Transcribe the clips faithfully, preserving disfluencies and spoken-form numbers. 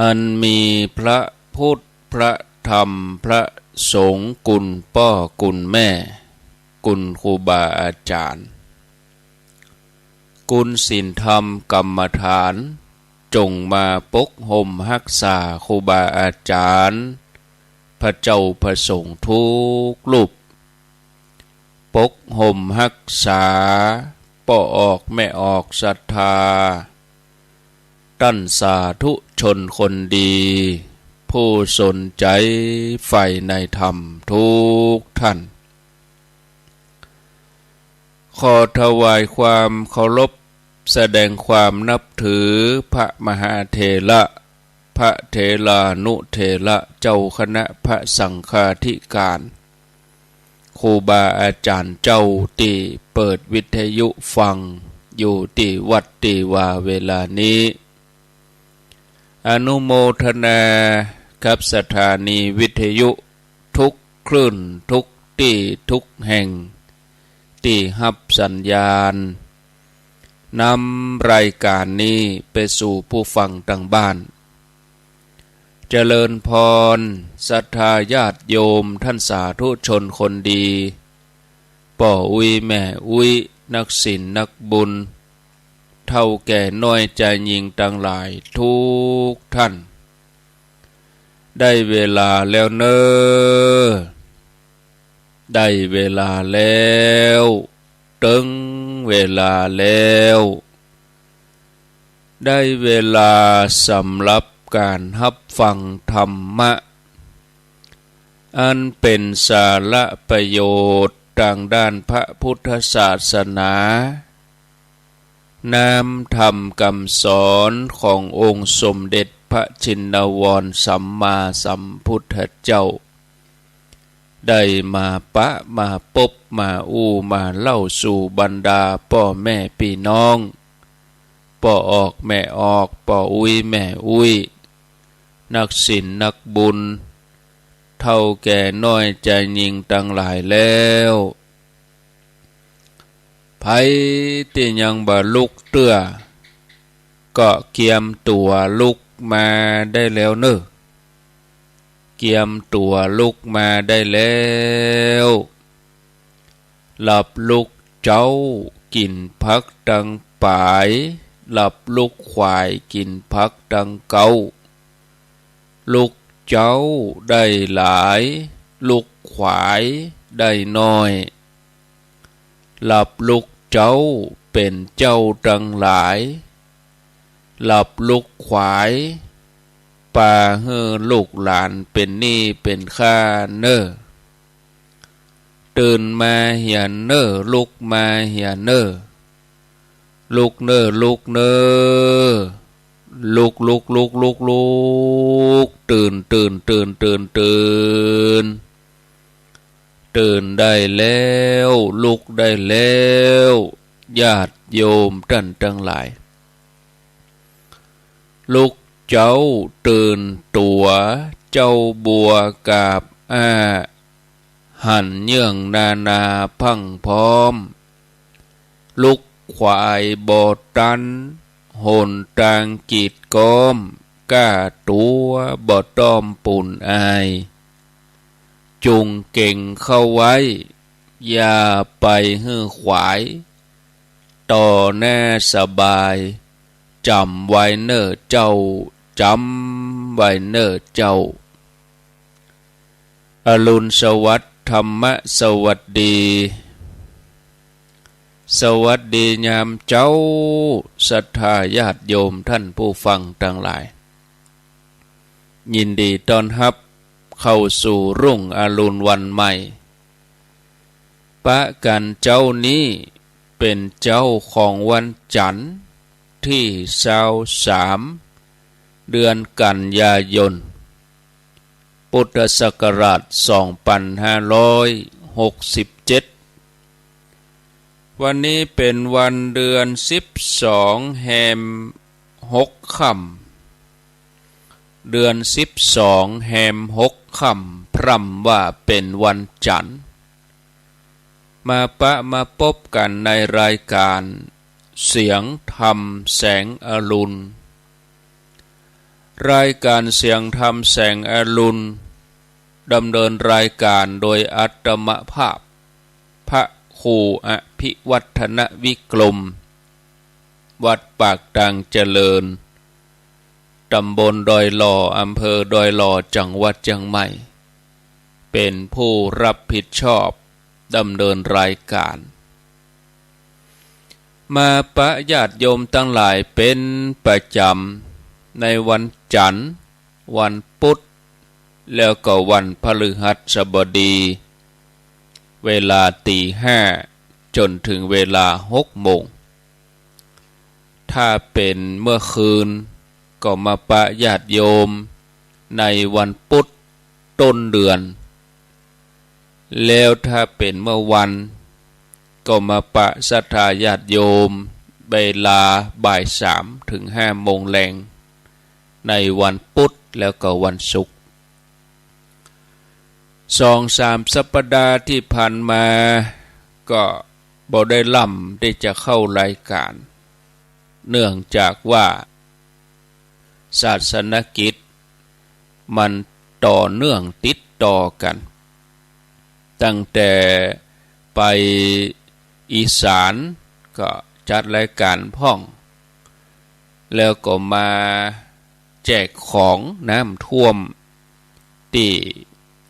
อันมีพระพุทธ พระธรรม พระสงฆ์ คุณป้อคุณแม่ คุณครูบาอาจ๋ารย์ คุณศีลธรรมกรรมฐาน จงมาปกห่มฮักษาครูบาอาจ๋ารย์ พระเจ้าพระสงฆ์ทุกรูป ปกห่มฮักษาป้อออกแม่ออกศรัทธา ต้านสาธุชนคนดี ผู้สนใจ๋ใฝ่ในธรรมทุกท่าน ขอถวายความเคารพ แสดงความนับถือพระมหาเถระ พระเถรานุเถระ เจ้าคณะพระสังฆาธิการ ครูบาอาจ๋ารย์เจ้าตี้เปิดวิทยุฟังอยู่ตี้วัดตี้วาเวลานี้ อนุโมทนากับสถานีวิทยุทุกคลื่นทุกตี้ทุกแห่ง ตี้ฮับสัญญาณ นำรายการนี้ไปสู่ผู้ฟังตางบ้าน เจริญพร ศรัทธาญาติโยมท่านสาธุชนคนดี ป้ออุ๊ยแม่อุ๊ย นักศีลนักบุญ เฒ่าแก่น้อยจายญิงตังหลายทุกท่าน ได้เวลาแล้วเน่อ ได้เวลาแล้ว เถิงเวลาแล้ว ได้เวลาสำหรับก๋านฮับฟังธรรมะ อันเป๋นสาระประโยชน์ตางด้านพระพุทธศาสนา น้ำธรรมกำสอนขององค์สมเด็จพระชินวรสัมมาสัมพุทธเจ้า ได้มาปะมาปบมาอู้มาเล่าสู่บรรดาป้อแม่ปี้น้อง ป้อออกแม่ออก ป้ออุ๊ยแม่อุ๊ย นักศีลนักบุญ เฒ่าแก่น้อยจายญิงตังหลายแล้ว ใผตี้ยังบ่ลุกเตื้อ ก็เกียมตั๋วลุกมาได้แล้วเน่อ เกียมตั๋วลุกมาได้แล้ว หลับลุกเจ๊า กิ๋นผักตังป๋าย หลับลุกขวาย กิ๋นผักตังเก๊า ลุกเจ๊าได้หลาย ลุกขวายได้น้อย หลับลุกเจ๊าเป๋นเจ้าตังหลาย หลับลุกขวาย ปาหื้อลูกหลานเป๋นหนี้เป๋นค่าเน่อ ตื่นมาเหียเน่อ ลุกมาเหียเน่อ ลุกเน่อ ลุกเน่อ ลุก ลุก ลุก ลุก ลุก ตื่น ตื่น ตื่น ตื่น ตื่น ตื่นได้แล้ว ลุกได้แล้ว ญาติโยมต้านตังหลาย ลุกเจ๊าตื่นตั๋ว เจ๊าบัวกาบอ้า หันเยื่องนานาพรั่งพร้อม ลุกขวายบ่ตัน หนตางกีดก๊อม ก้าตั๋วบ่ต้อมปูนอาย จุ่งเก๋งเข้าไว้ อย่าไปหื้อขวาย ต่อหน้าสบาย จ๋ำไว้เน่อเจ้า จ๋ำไว้เน่อเจ้า อรุณสวัสดิ์ ธรรมะสวัสดี สวัสดียามเจ๊า ศรัทธาญาติโยมต้านผู้ฟังตังหลาย ยินดีต้อนฮับเข้าสู่รุ่งอรุณวันใหม่ ปะกั๋นเจ๊านี้เป๋นเจ๊าของวันจั๋นทร์ตี้ซาวสาม เดือนกันยายน พุทธศักราชสองปันห้าร้อยหกสิบเจ็ด วันนี้เป๋นวันเดือนสิบสองแฮมหกค่ำ เดือนสิบสองแฮมหกค่ำ พร่ำว่าเป๋นวันจั๋นทร์ มาปะมาปบกั๋นในรายก๋านเสียงธรรมแสงอรุณ รายการเสียงธรรมแสงอรุณ ดำเนินรายการโดยอาตมาภาพ พระครูอภิวัฒนวิกรม วัดปากตางเจริญ ตำบลดอยหล่อ อำเภอดอยหล่อ จังหวัดเจียงใหม่ เป็นผู้รับผิดชอบดำเนินรายการ มาปะญาติโยมตังหลายเป๋นประจ๋ำในวันจันทร์ วันพุธ แล้วก็วันพฤหัสบดี เวลาตีห้าจ๋นเถิงเวลาหกโมง ถ้าเป๋นเมื่อคืนก็มาปะญาติโยมในวันพุธต้นเดือน แล้วถ้าเป๋นเมื่อวันก็มาปะศรัทธาญาติโยมเวลาบ่ายสามเถิงห้าโมงแลง ในวันพุธแล้วก็วันศุกร์ สองสามสัปดาห์ตี้ผ่านมาก็บ่ได้ล่ำตี้จะเข้ารายการ เนื่องจากว่าศาสนกิจมันต่อเนื่องติดต่อกั๋น ตั้งแต่ไปอีสานก็จัดรายการพ่อง แล้วก็มาแจกของน้ำท่วมตี้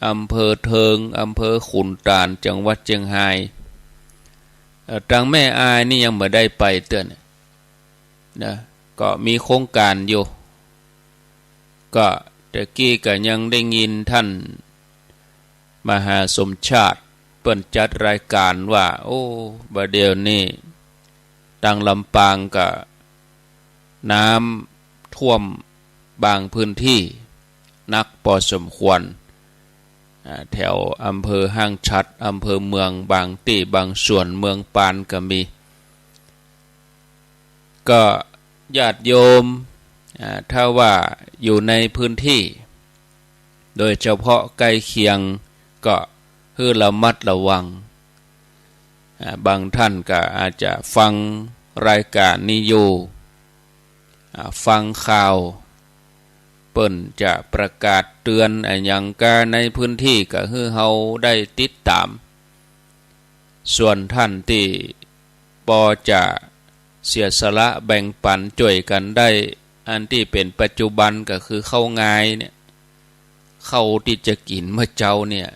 อำเภอเทิง อำเภอขุนตาล จังหวัดเจียงฮาย เอ่อ ตางแม่อายนี่ยังบ่ได้ไปเตื้อนะ ก็มีโครงก๋านอยู่ ก็แต่กี้ก็ยังได้ยินต้านมหาสมชาติเปิ้นจัดรายก๋านว่า โอ้ บ่าเดี่ยวนี้ตางลำปางก็น้ำท่วมบางพื้นตี้หนักปอสมควร อ่า แถวอำเภอห้างฉัตร อำเภอเมือง บางตี้บางส่วน เมืองปานก็มี ก็ญาติโยม อ่า ถ้าว่าอยู่ในพื้นตี้ โดยเฉพาะใก้เคียง ก็หื้อระมัดระวัง อ่า บางต้านก็อาจจะฟังรายก๋านนี้อยู่ อ่า ฟังข่าว เปิ้นจะประกาศเตื๋อนอะหยังก้าในพื้นตี้ ก็หื้อเฮาได้ติดต๋าม ส่วนต้านตี้ปอจะเสียสละแบ่งปั๋นจ้วยกั๋นได้ อันตี้เป๋นปัจจุบันก็คือข้าวงายเนี่ย ข้าวตี้จะกิ๋นเมื่อเจ๊าเนี่ย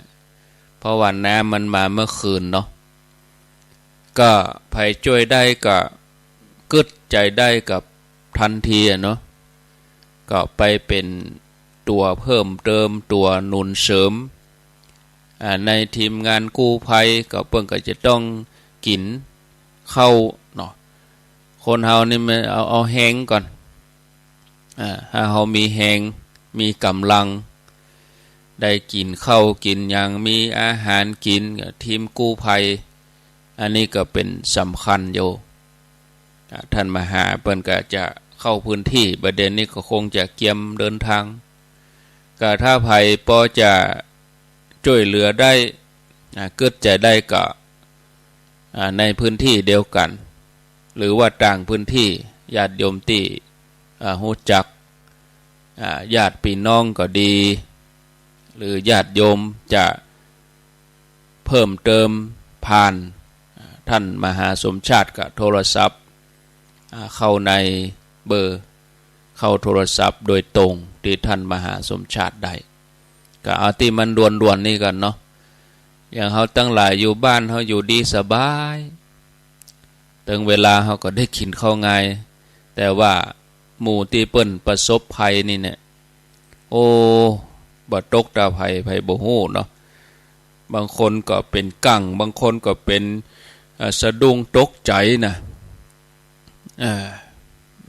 เพราะว่าน้ำมันมาเมื่อคืนเนาะ ก็ใผจ้วยได้ก็กึ๊ดใจ๋ได้ก็ทันทีอะเนาะ ก็ไปเป๋นตั๋วเพิ่มเติม ตั๋วหนุนเสริม อ่า ในทีมงานกู้ภัยก็เปิ้นก็จะต้องกิ๋นข้าวเนาะ คนเฮานี่มันเอา เอาแฮงก่อน อ่า ถ้าเฮามีแฮง มีก๋ำลัง ได้กิ๋นข้าวกิ๋นหยัง มีอาหารกิ๋น ทีมกู้ภัย อันนี้ก็เป๋นสำคัญอยู่ อ่า ต้านมหาเปิ้นก็จะเข้าพื้นตี้ บ่าเดี่ยวนี้ก็คงจะเกียมเดินตาง ก็ถ้าใผปอจะจ้วยเหลือได้ อ่า กึ๊ดใจ๋ได้ก็ อ่า ในพื้นตี้เดียวกั๋น หรือว่าต่างพื้นตี้ ญาติโยมตี้ อ่า ฮู้จัก อ่า ญาติปี้น้องก็ดี หรือญาติโยมจะเพิ่มเติมผ่าน อ่า ต้านมหาสมชาติก็โทรศัพท์ อ่า เข้าในเบอร์ เข้าโทรศัพท์โดยตรงตี้ต้านมหาสมชาติได้ ก็เอาตี้มันด่วนๆ นี่ก่อนเนาะ อย่างเฮาตังหลายอยู่บ้านเฮาอยู่ดีสบาย เถิงเวลาเฮาก็ได้กิ๋นข้าวงาย แต่ว่าหมู่ตี้เปิ้นประสบภัยนี่เนี่ย โอ้ บ่ตกตาใผ ใผบ่ฮู้เนาะ บางคนก็เป๋นกั๋ง บางคนก็เป๋น เอ่อ สะดุ้งตกใจ๋นะ อ่า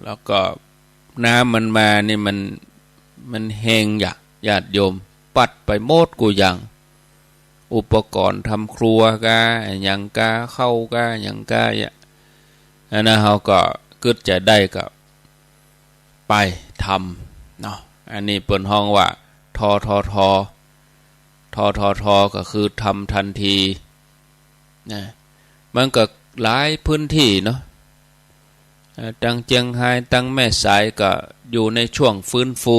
แล้วก็น้ำมันมานี่มัน มันแฮงหยะ ญาติโยม ปัดไปหมดกู้อย่าง อุปกรณ์ทำครัวก้า อะหยังก้า ข้าวก้า หยังก้า อะ อันนั้นเฮาก็กึ๊ดใจ๋ได้ก็ไปทำเนาะ อันนี้เปิ้นฮ้องว่า ททท ททท ก็คือทำทันทีนะ มันก็หลายพื้นตี้เนาะ เอ่อ ตังเจียงฮาย ตังแม่สายก็ อยู่ในช่วงฟื้นฟู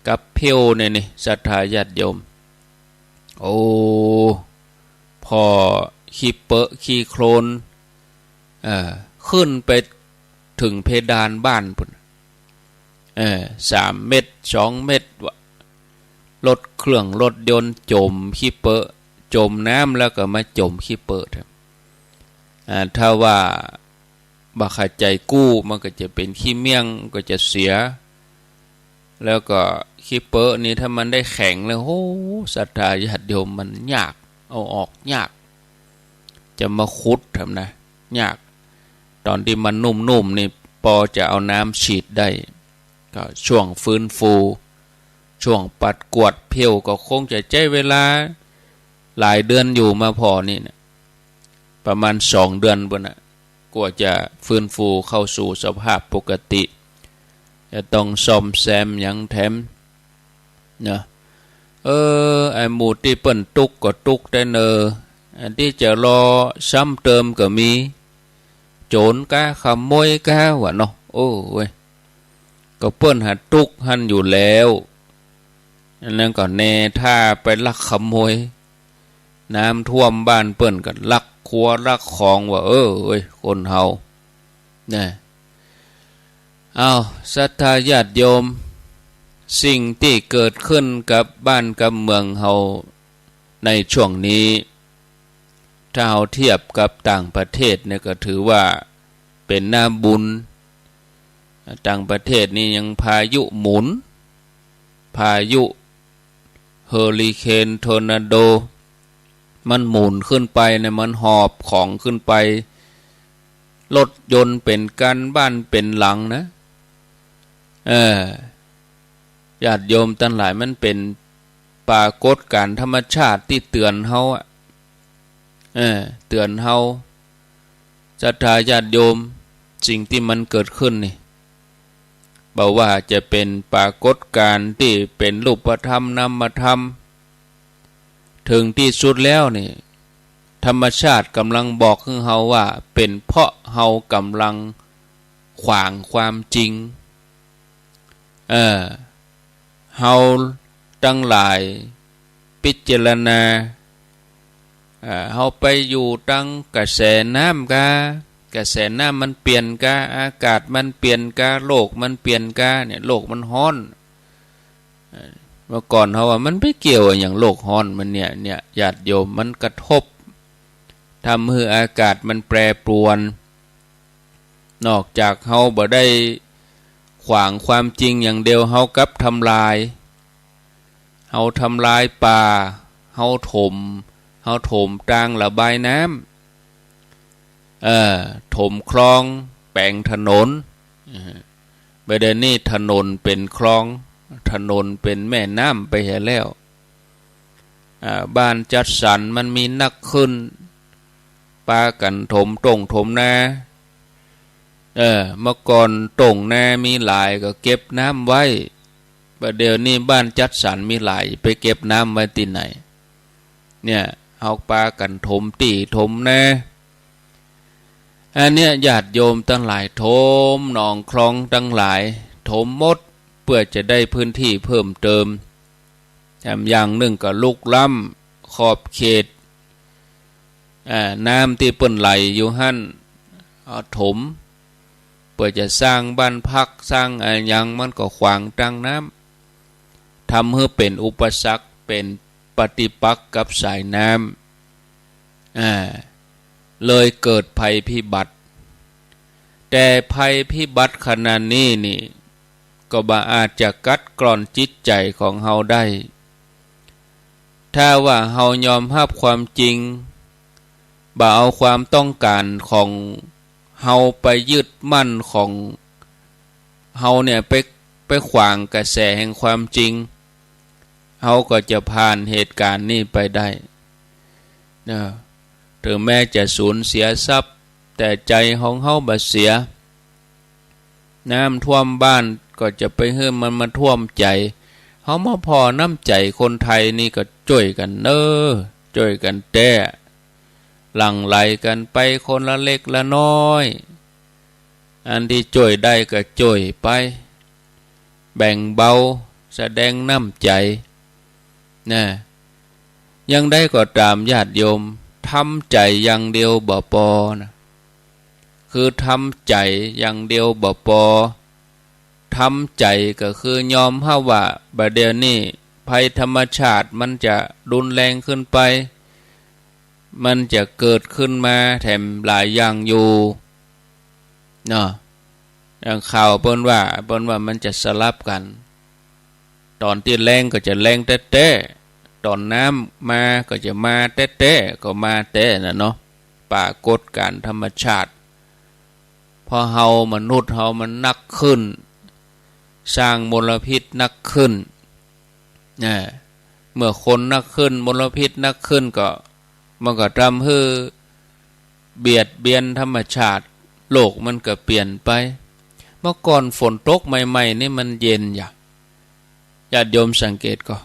กับเพลวเนี่ยนี่ ศรัทธาญาติโยม โอ้ ผ่อขี้เปอะขี้โคลน เอ่อ ขึ้นไปเถิงเพดานบ้านปู้น เอ่อ สามเมตร สองเมตรวะ รถเครื่องรถยนต์จ๋มขี้เปอะ จ๋มน้ำแล้วก็มาจ๋มขี้เปอะ อ่า ถ้าว่าบ่เข้าใจ๋กู้ มันก็จะเป๋นขี้เมี่ยง ก็จะเสีย แล้วก็ขี้เปอะนี่ถ้ามันได้แข็งแล้ว โอ้ ศรัทธาญาติโยม มันยาก เอาออกยาก จะมาขุดทำนะ ยาก ต๋อนตี้มันนุ่มๆ นี่ปอจะเอาน้ำฉีดได้ ก็ช่วงฟื้นฟู ช่วงปัดกวาดเพลวก็คงจะใจ๊เวลาหลายเดือนอยู่ มาผ่อนี่นะ ประมาณสองเดือนปู้นนะ กว่าจะฟื้นฟูเข้าสู่สภาพปกติ จะต้องซ่อมแซมหยังแถม เนาะ เออ ไอ้หมู่ตี้เปิ้นตุ๊กข์ก็ตุ๊กข์แต๊เนอ อันตี้จะรอซ้ำเติมก็มี โจ๋รก๊า ขโมยก๊า วะเนาะ โอ้เว้ย ก็เปิ้นหาตุ๊กข์หั้นอยู่แล้ว อันนั้นก็แน่ท่าไปลักขโมย น้ำท่วมบ้านเปิ้นก็ลักครัวลักของ วะ เออเว้ย คนเฮา นะ อ้าว ศรัทธาญาติโยม สิ่งตี้เกิดขึ้นกับบ้านกับเมืองเฮาในช่วงนี้ ถ้าเฮาเทียบกับต่างประเทศเนี่ยก็ถือว่าเป๋นหน้าบุญ ต่างประเทศนี่ยังพายุหมุน พายุ เฮอริเคน ทอร์นาโด มันหมุนขึ้นไปเนี่ย มันหอบของขึ้นไป รถยนต์เป๋นกั๋น บ้านเป๋นหลังนะ เออ ญาติโยมตังหลาย มันเป๋นปรากฏการณ์ธรรมชาติตี้เตื๋อนเฮาอะ เออ เตื๋อนเฮา ศรัทธาญาติโยม สิ่งตี้มันเกิดขึ้นนี่ บ่ว่าจะเป๋นปรากฏการณ์ตี้เป๋นรูปธรรมนามธรรม เถิงตี้สุดแล้วนี่ ธรรมชาติก่ำลังบอกหื้อเฮาว่า เป๋นเพราะเฮาก่ำลังขวางความจริง เออ เฮาตังหลายพิจารณา เอ่อ เฮาไปอยู่ตังกระแสน้ำก๊า กระแสน้ำมันเปลี่ยนก๊า อากาศมันเปลี่ยนก๊า โลกมันเปลี่ยนก๊า เนี่ย โลกมันฮ้อน เอ่อ เมื่อก่อนเฮาว่ามันไปเกี่ยวอะหยังโลกฮ้อนมันเนี่ย เนี่ย ญาติโยม มันกระทบ ทำหื้ออากาศมันแปรปรวน นอกจากเฮาบ่ได้ขวางความจริงอย่างเดียว เฮากลับทำลาย เฮาทำลายป่า เฮาถม เฮาถมตางระบายน้ำ เอ่อ ถมคลอง แป๋งถนน เอ่อ บ่าเดี๋ยวนี้ถนนเป๋นคลอง ถนนเป๋นแม่น้ำไปเหียแล้ว อ่า บ้านจัดสรรมันมีนักขึ้น ปากั๋นถมต้งถมนา เออ เมื่อก่อนต้งนามีหลายก็เก็บน้ำไว้ บ่าเดี๋ยวนี้บ้านจัดสรรมีหลาย ไปเก็บน้ำไว้ตี้ไหน เนี่ย เฮาปากั๋นถมตี้ถมนา อันเนี้ย ญาติโยมตังหลาย ถมหนองคลองตังหลาย ถมหมด เปื้อจะได้พื้นตี้เพิ่มเติม แถมอย่างนึ่งก็ลุกล้ำขอบเขต อ่า น้ำตี้เปิ้นไหลอยู่หั้น เอาถม เปื้อจะสร้างบ้านพัก สร้างอะหยัง มันก็ขวางตางน้ำ ทำหื้อเป๋นอุปสรรค เป๋นปฏิปักษ์กับสายน้ำ อ่า เลยเกิดภัยพิบัติ แต่ภัยพิบัติขนาดนี้นี่ ก็บ่อาจจะกัดกร่อนจิตใจ๋ของเฮาได้ ถ้าว่าเฮายอมฮับความจริง บ่เอาความต้องก๋านของเฮาไปยึดมั่นของเฮาเนี่ย ไป ไปขวางกระแสแห่งความจริง เฮาก็จะผ่านเหตุก๋ารณ์นี้ไปได้ นะ เถิงแม้จะสูญเสียทรัพย์ แต่ใจ๋ของเฮาบ่เสีย น้ำท่วมบ้านก็จะไปหื้อมันมาท่วมใจ๋ เฮามาผ่อน้ำใจ๋คนไทยนี่ก็จ้วยกั๋นเน้อ จ้วยกั๋นแต๊ หลั่งไหลกั๋นไปคนละเล็กละน้อย อันตี้จ้วยได้ก็จ้วยไป แบ่งเบา แสดงน้ำใจ๋ นะ อย่างใดก็ต๋ามญาติโยม ทำใจ๋อย่างเดียวบ่ปอนะ คือทำใจ๋อย่างเดียวบ่ปอ ทำใจ๋ก็คือยอมฮับว่า บ่าเดี่ยวนี้ภัยธรรมชาติมันจะรุนแรงขึ้นไป มันจะเกิดขึ้นมาแถมหลายอย่างอยู่ เนาะ อย่างข่าวเปิ้นว่า เปิ้นว่ามันจะสลับกั๋น ต๋อนตี้แล้งก็จะแล้งแต๊ๆ ต๋อนน้ำมาก็จะมาแต๊ๆ ก็มาแต๊น่ะเนาะ ปรากฏการณ์ธรรมชาติ เพราะเฮามนุษย์เฮามันนักขึ้น สร้างมลพิษนักขึ้น นะ เมื่อคนนักขึ้น มลพิษนักขึ้นก็ มันก็ทำหื้อเบียดเบียนธรรมชาติ โลกมันก็เปลี่ยนไป เมื่อก่อนฝนตกใหม่ๆ นี่มันเย็นอย่า ญาติโยมสังเกตก่อ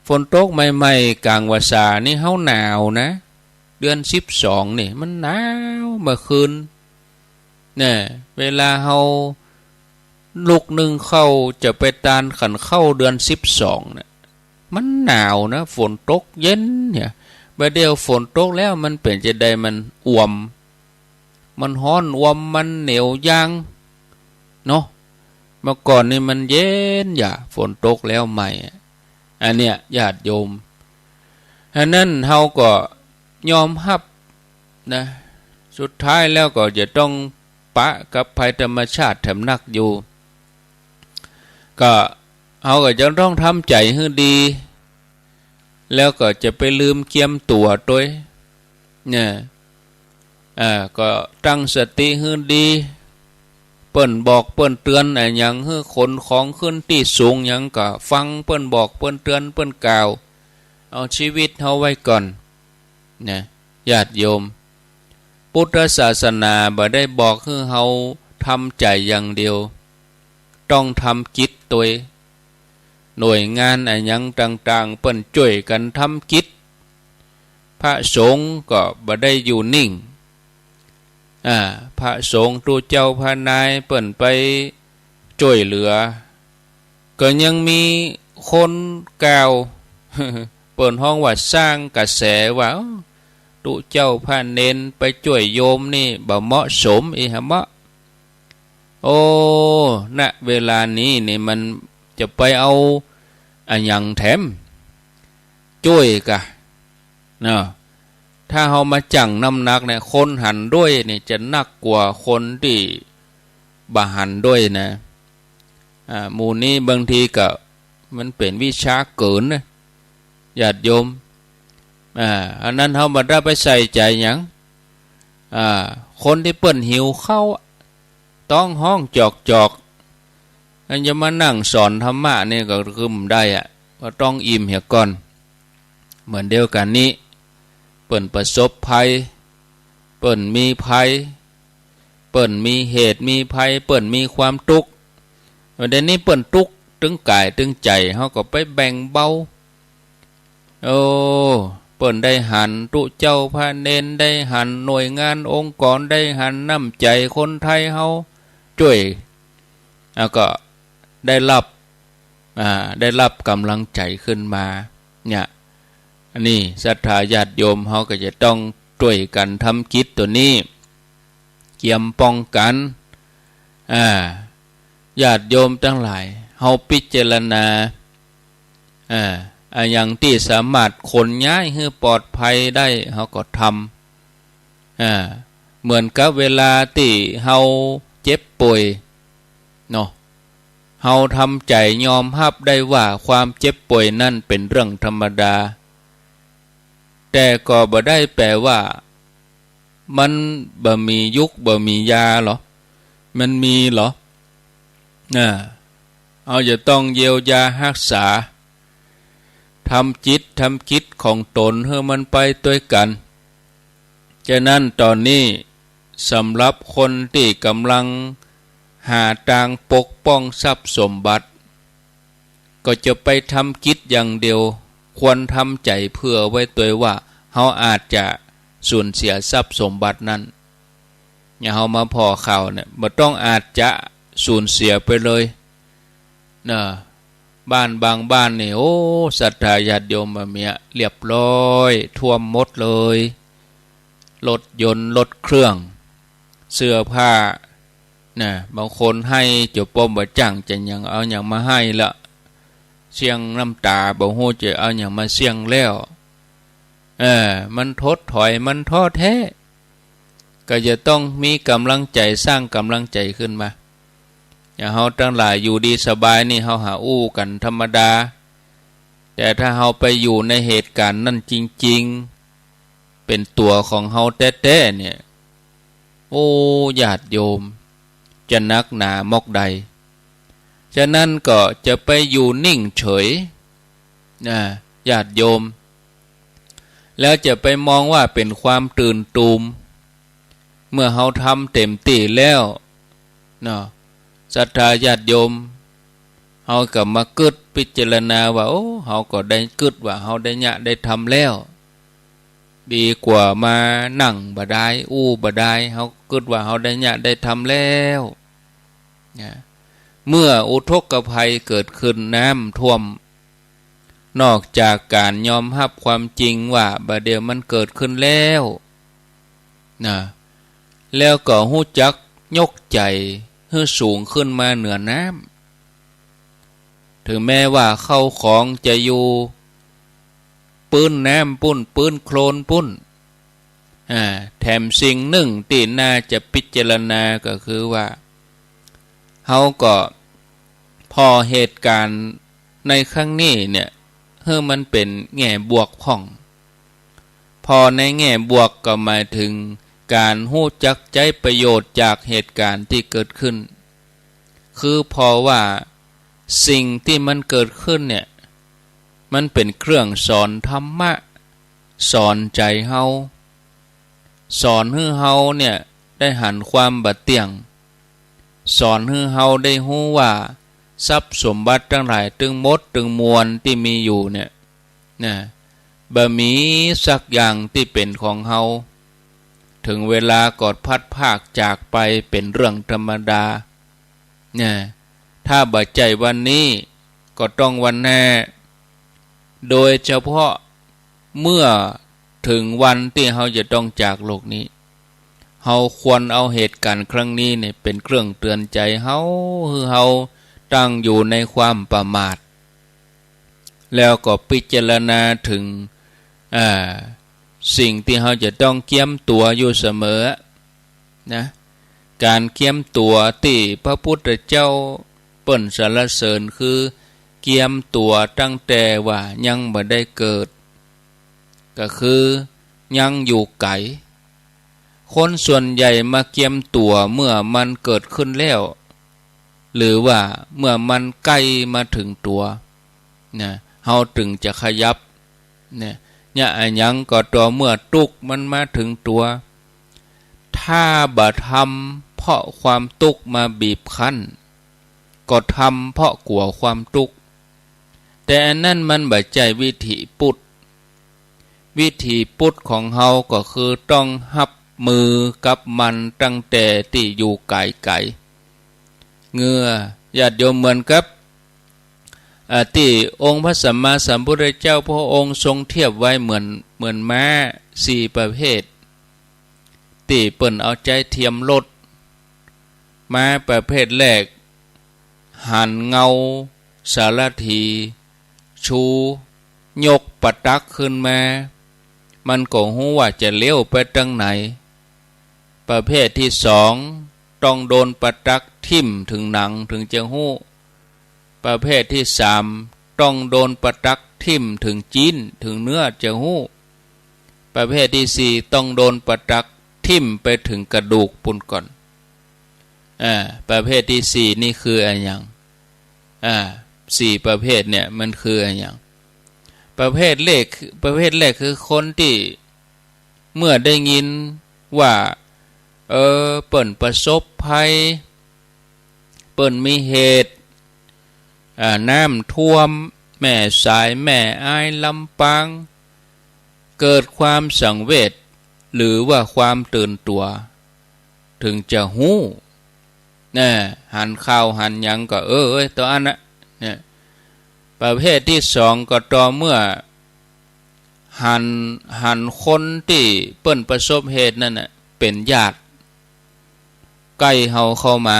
ฝนตกใหม่ๆ ก๋างวรรษานี่เฮาหนาวนะ เดือนสิบสองนี่มันหนาวเมื่อคืน เนี่ย เวลาเฮาลุกนึ่งข้าวจะไปตานขันข้าวเดือนสิบสองเนี่ย มันหนาวนะ ฝนตกเย็นเนี่ย บ่าเดี่ยวฝนตกแล้วมันเป๋นจะใด มันอ่วม มันฮ้อนอ่วม มันเหนียวยาง เนาะ เมื่อก่อนนี่มันเย็นอย่า ฝนตกแล้วใหม่อะ อันเนี้ยญาติโยม อันนั้นเฮาก็ยอมฮับนะ สุดท้ายแล้วก็จะต้องปะกับภัยธรรมชาติแถมนักอยู่ ก็เฮาก็จะต้องทำใจ๋หื้อดี แล้วก็จะไปลืมเกียมตั๋วตวย เนี่ย อ่า ก็ตั้งสติหื้อดี เปิ้นบอกเปิ้นเตือนอะหยัง หื้อขนของขึ้นตี้สูงหยังก็ฟังเปิ้นบอกเปิ้นเตือนเปิ้นกล่าว เอาชีวิตเฮาไว้ก่อน นะ ญาติโยม พุทธศาสนาบ่ได้บอกหื้อเฮาทำใจ๋อย่างเดียว ต้องทำกิจตวย หน่วยงานอะหยังต่างๆ เปิ้นจ้วยกั๋นทำกิจ พระสงฆ์ก็บ่ได้อยู่นิ่ง อ่า พระสงฆ์ ตุ๊เจ้าพระนาย เปิ้นไปจ้วยเหลือ ก็ยังมีคนกล่าว เปิ้นฮ้องว่าสร้างกระแสว่า ตุ๊เจ้าพระเณรไปจ้วยโยมนี่บ่เหมาะสมอี้หะเมาะ โอ้ ณ เวลานี้นี่มันจะไปเอาอะหยังแถม จ้วยกะ เนาะ ถ้าเฮามาจั่งน้ำหนักเนี่ย คนหันด้วยนี่จะนักกว่าคนตี้บ่หันด้วยนะ อ่า หมู่นี้บางทีก็มันเป๋นวิชาเกินนะ ญาติโยม อ่า อันนั้นเฮาบ่ได้ไปใส่ใจ๋หยัง อ่า คนตี้เปิ้นหิวข้าวอะ ต๊องฮ้องจอกๆ อันจะมานั่งสอนธรรมะนี่ก็คือบ่ได้อะ ก็ต้องอิ่มเหียก่อน เหมือนเดียวกั๋นนี้ เปิ้นประสบภัย เปิ้นมีภัย เปิ้นมีเหตุมีภัย เปิ้นมีความตุ๊กข์ เดี๋ยวนี้เปิ้นตุ๊กข์ตึงก๋ายตึงใจ๋ เฮาก็ไปแบ่งเบา โอ้ เปิ้นได้หันตุ๊เจ้าพระเณร ได้หันหน่วยงานองค์กร ได้หันน้ำใจ๋คนไทยเฮาจ้วย แล้วก็ได้รับ อ่า ได้รับก๋ำลังใจ๋ขึ้นมา เนี่ย อันนี้ศรัทธาญาติโยมเฮาก็จะต้องจ้วยกั๋นทำกิจตั๋วนี้ เกียมป้องกั๋น อ่า ญาติโยมตังหลาย เฮาพิจารณา อ่า อะหยังตี้สามารถขนย้ายหื้อปลอดภัยได้ เฮาก็ทำ อ่า เหมือนกับเวลาตี้เฮาเจ็บป่วย เนาะ เฮาทำใจ๋ยอมฮับได้ว่าความเจ็บป่วยนั้นเป๋นเรื่องธรรมดา แต่ก็บ่ได้แป๋ว่ามันบ่มียุกบ่มียาหรอ มันมีหรอ น่ะ เฮาจะต้องเยียวยาฮักษา ทำจิตทำกิจของตนหื้อมันไปตวยกั๋น ฉะนั้นต๋อนนี้สำหรับคนตี้ก๋ำลังหาตางปกป้องทรัพย์สมบัติ ก็จะไปทำกิจอย่างเดียว ควรทำใจ๋เผื่อไว้ตวยว่า เฮาอาจจะสูญเสียทรัพย์สมบัตินั้น เนี่ยเฮามาผ่อข่าวเนี่ย บ่ต้องอาจจะสูญเสียไปเลย นะ บ้านบางบ้านนี่ โอ้ ศรัทธาญาติโยมบ่าเมีย เรียบร้อย ท่วมหมดเลย รถยนต์ รถเครื่อง เสื้อผ้า นะ บางคนไห้จ๋าป้อมบ่าจ้างจะหยัง เอาหยังมาไห้ละ เสี้ยงน้ำต๋า บ่ฮู้จะเอาหยังมาเสี้ยงแล้ว เออ มันถดถอย มันท้อแท้ ก็จะต้องมีก๋ำลังใจ๋ สร้างก๋ำลังใจ๋ขึ้นมา อย่างเฮาตังหลายอยู่ดีสบายนี่ เฮาหาอู้กั๋นธรรมดา แต่ถ้าเฮาไปอยู่ในเหตุก๋ารณ์นั้นจริงๆ เป๋นตั๋วของเฮาแต๊ๆ เนี่ย โอ้ ญาติโยม จะนักหนามอกใด ฉะนั้นก็จะไปอยู่นิ่งเฉย นะ ญาติโยม แล้วจะไปมองว่าเป๋นความตื่นตูม เมื่อเฮาทำเต๋มตี้แล้ว เนาะ ศรัทธาญาติโยม เฮาก็มากึ๊ดพิจารณาว่า โอ้ เฮาก็ได้กึ๊ดว่าเฮาได้เยียะได้ทำแล้ว ดีกว่ามานั่งบ่ได้ อู้บ่ได้ เฮากึ๊ดว่าเฮาได้เยียะได้ทำแล้ว นะ เมื่ออุทกภัยเกิดขึ้น น้ำท่วม นอกจากก๋านยอมฮับความจริงว่าบ่าเดี่ยวมันเกิดขึ้นแล้ว นะ แล้วก็ฮู้จักยกใจ๋หื้อสูงขึ้นมาเหนือน้ำ ถึงแม้ว่าเข้าของจะอยู่ปื๊นน้ำปู้น ปื๊นโคลนปู้น อ่า แถมสิ่งนึ่งตี้น่าจะพิจารณาก็คือว่า เฮาก็ผ่อเหตุก๋ารณ์ในครั้งนี้เนี่ย หื้อมันเป๋นแง่บวกพ่อง ผ่อในแง่บวกก็หมายเถิงก๋านฮู้จักใจ๊ประโยชน์จากเหตุก๋ารณ์ตี้เกิดขึ้น คือผ่อว่าสิ่งตี้มันเกิดขึ้นเนี่ย มันเป๋นเครื่องสอนธรรมะ สอนใจ๋เฮา สอนหื้อเฮาเนี่ยได้หันความบ่เตี้ยง สอนหื้อเฮาได้ฮู้ว่าทรัพย์สมบัติตังหลายตึงหมดตึงมวลตี้มีอยู่เนี่ย นะ บ่มีสักอย่างตี้เป๋นของเฮา ถึงเวลาก็พลัดพรากจากไปเป๋นเรื่องธรรมดา นะ ถ้าบ่ใจ้วันนี้ก็ต้องวันหน้า โดยเฉพาะเมื่อเถิงวันตี้เฮาจะต้องจากโลกนี้ เฮาควรเอาเหตุก๋ารณ์ครั้งนี้เนี่ยเป๋นเครื่องเตือนใจ๋เฮา หื้อเฮาตั้งอยู่ในความประมาท แล้วก็พิจารณาเถิง อ่า สิ่งตี้เฮาจะต้องเกียมตั๋วอยู่เสมอ นะ ก๋านเกียมตั๋วตี้พระพุทธเจ้าเปิ้นสรรเสริญคือเกียมตั๋วตั้งแต่ว่ายังบ่ได้เกิด ก็คือยังอยู่ไก๋ คนส่วนใหญ่มาเกียมตั๋วเมื่อมันเกิดขึ้นแล้ว หรือว่าเมื่อมันใก้มาเถิงตั๋ว นะ เฮาเถิงจะขยับ เนี่ย เยียะอะหยังก็ต่อเมื่อตุ๊กข์มันมาเถิงตั๋ว ถ้าบ่ทำเพราะความตุ๊กข์มาบีบคั้น ก็ทำเพราะกั๋วความตุ๊กข์ แต่อันนั้นมันบ่ใจ้วิถีพุทธ วิถีพุทธของเฮาก็คือต้องฮับมือกับมันตั้งแต่ตี้อยู่ไก๋ๆ เงื้อ ญาติโยม เหมือนกับ อ่า ตี้องค์พระสัมมาสัมพุทธเจ้าพระองค์ทรงเทียบไว้เหมือน เหมือนม้าสี่ประเภท ตี้เปิ้นเอาใจ๊เทียมรถ ม้าประเภทแรก หันเงาสารถี ชูยกประตักขึ้นมา มันก็ฮู้ว่าจะเลี้ยวไปตางไหน ประเภทตี้สอง ต้องโดนประตักทิ่มเถิงหนังเถิงจะฮู้ ประเภทตี้สาม ต้องโดนประตักทิ่มเถิงจิ๊นเถิงเนื้อจะฮู้ ประเภทตี้สี่ ต้องโดนประตักทิ่มไปเถิงกระดูกปู้นก่อน อ่า ประเภทตี้สี่นี่คืออะหยัง อ่า สี่ประเภทเนี่ยมันคืออะหยัง ประเภทแรก ประเภทแรกคือคนตี้เมื่อได้ยินว่า เออ เปิ้นประสบภัย เปิ้นมีเหตุ อ่า น้ำท่วม แม่สาย แม่อาย ลำปาง เกิดความสังเวช หรือว่าความตื่นตั๋ว เถิงจะฮู้ นะ หันข่าวหันหยังก็ เออ เอ้ย ต๋ออั้นนะ เนี่ย ประเภทตี้สองก็ต่อเมื่อ หัน หันคนตี้เปิ้นประสบเหตุนั้นน่ะ เป๋นญาติใก้เฮาเข้ามา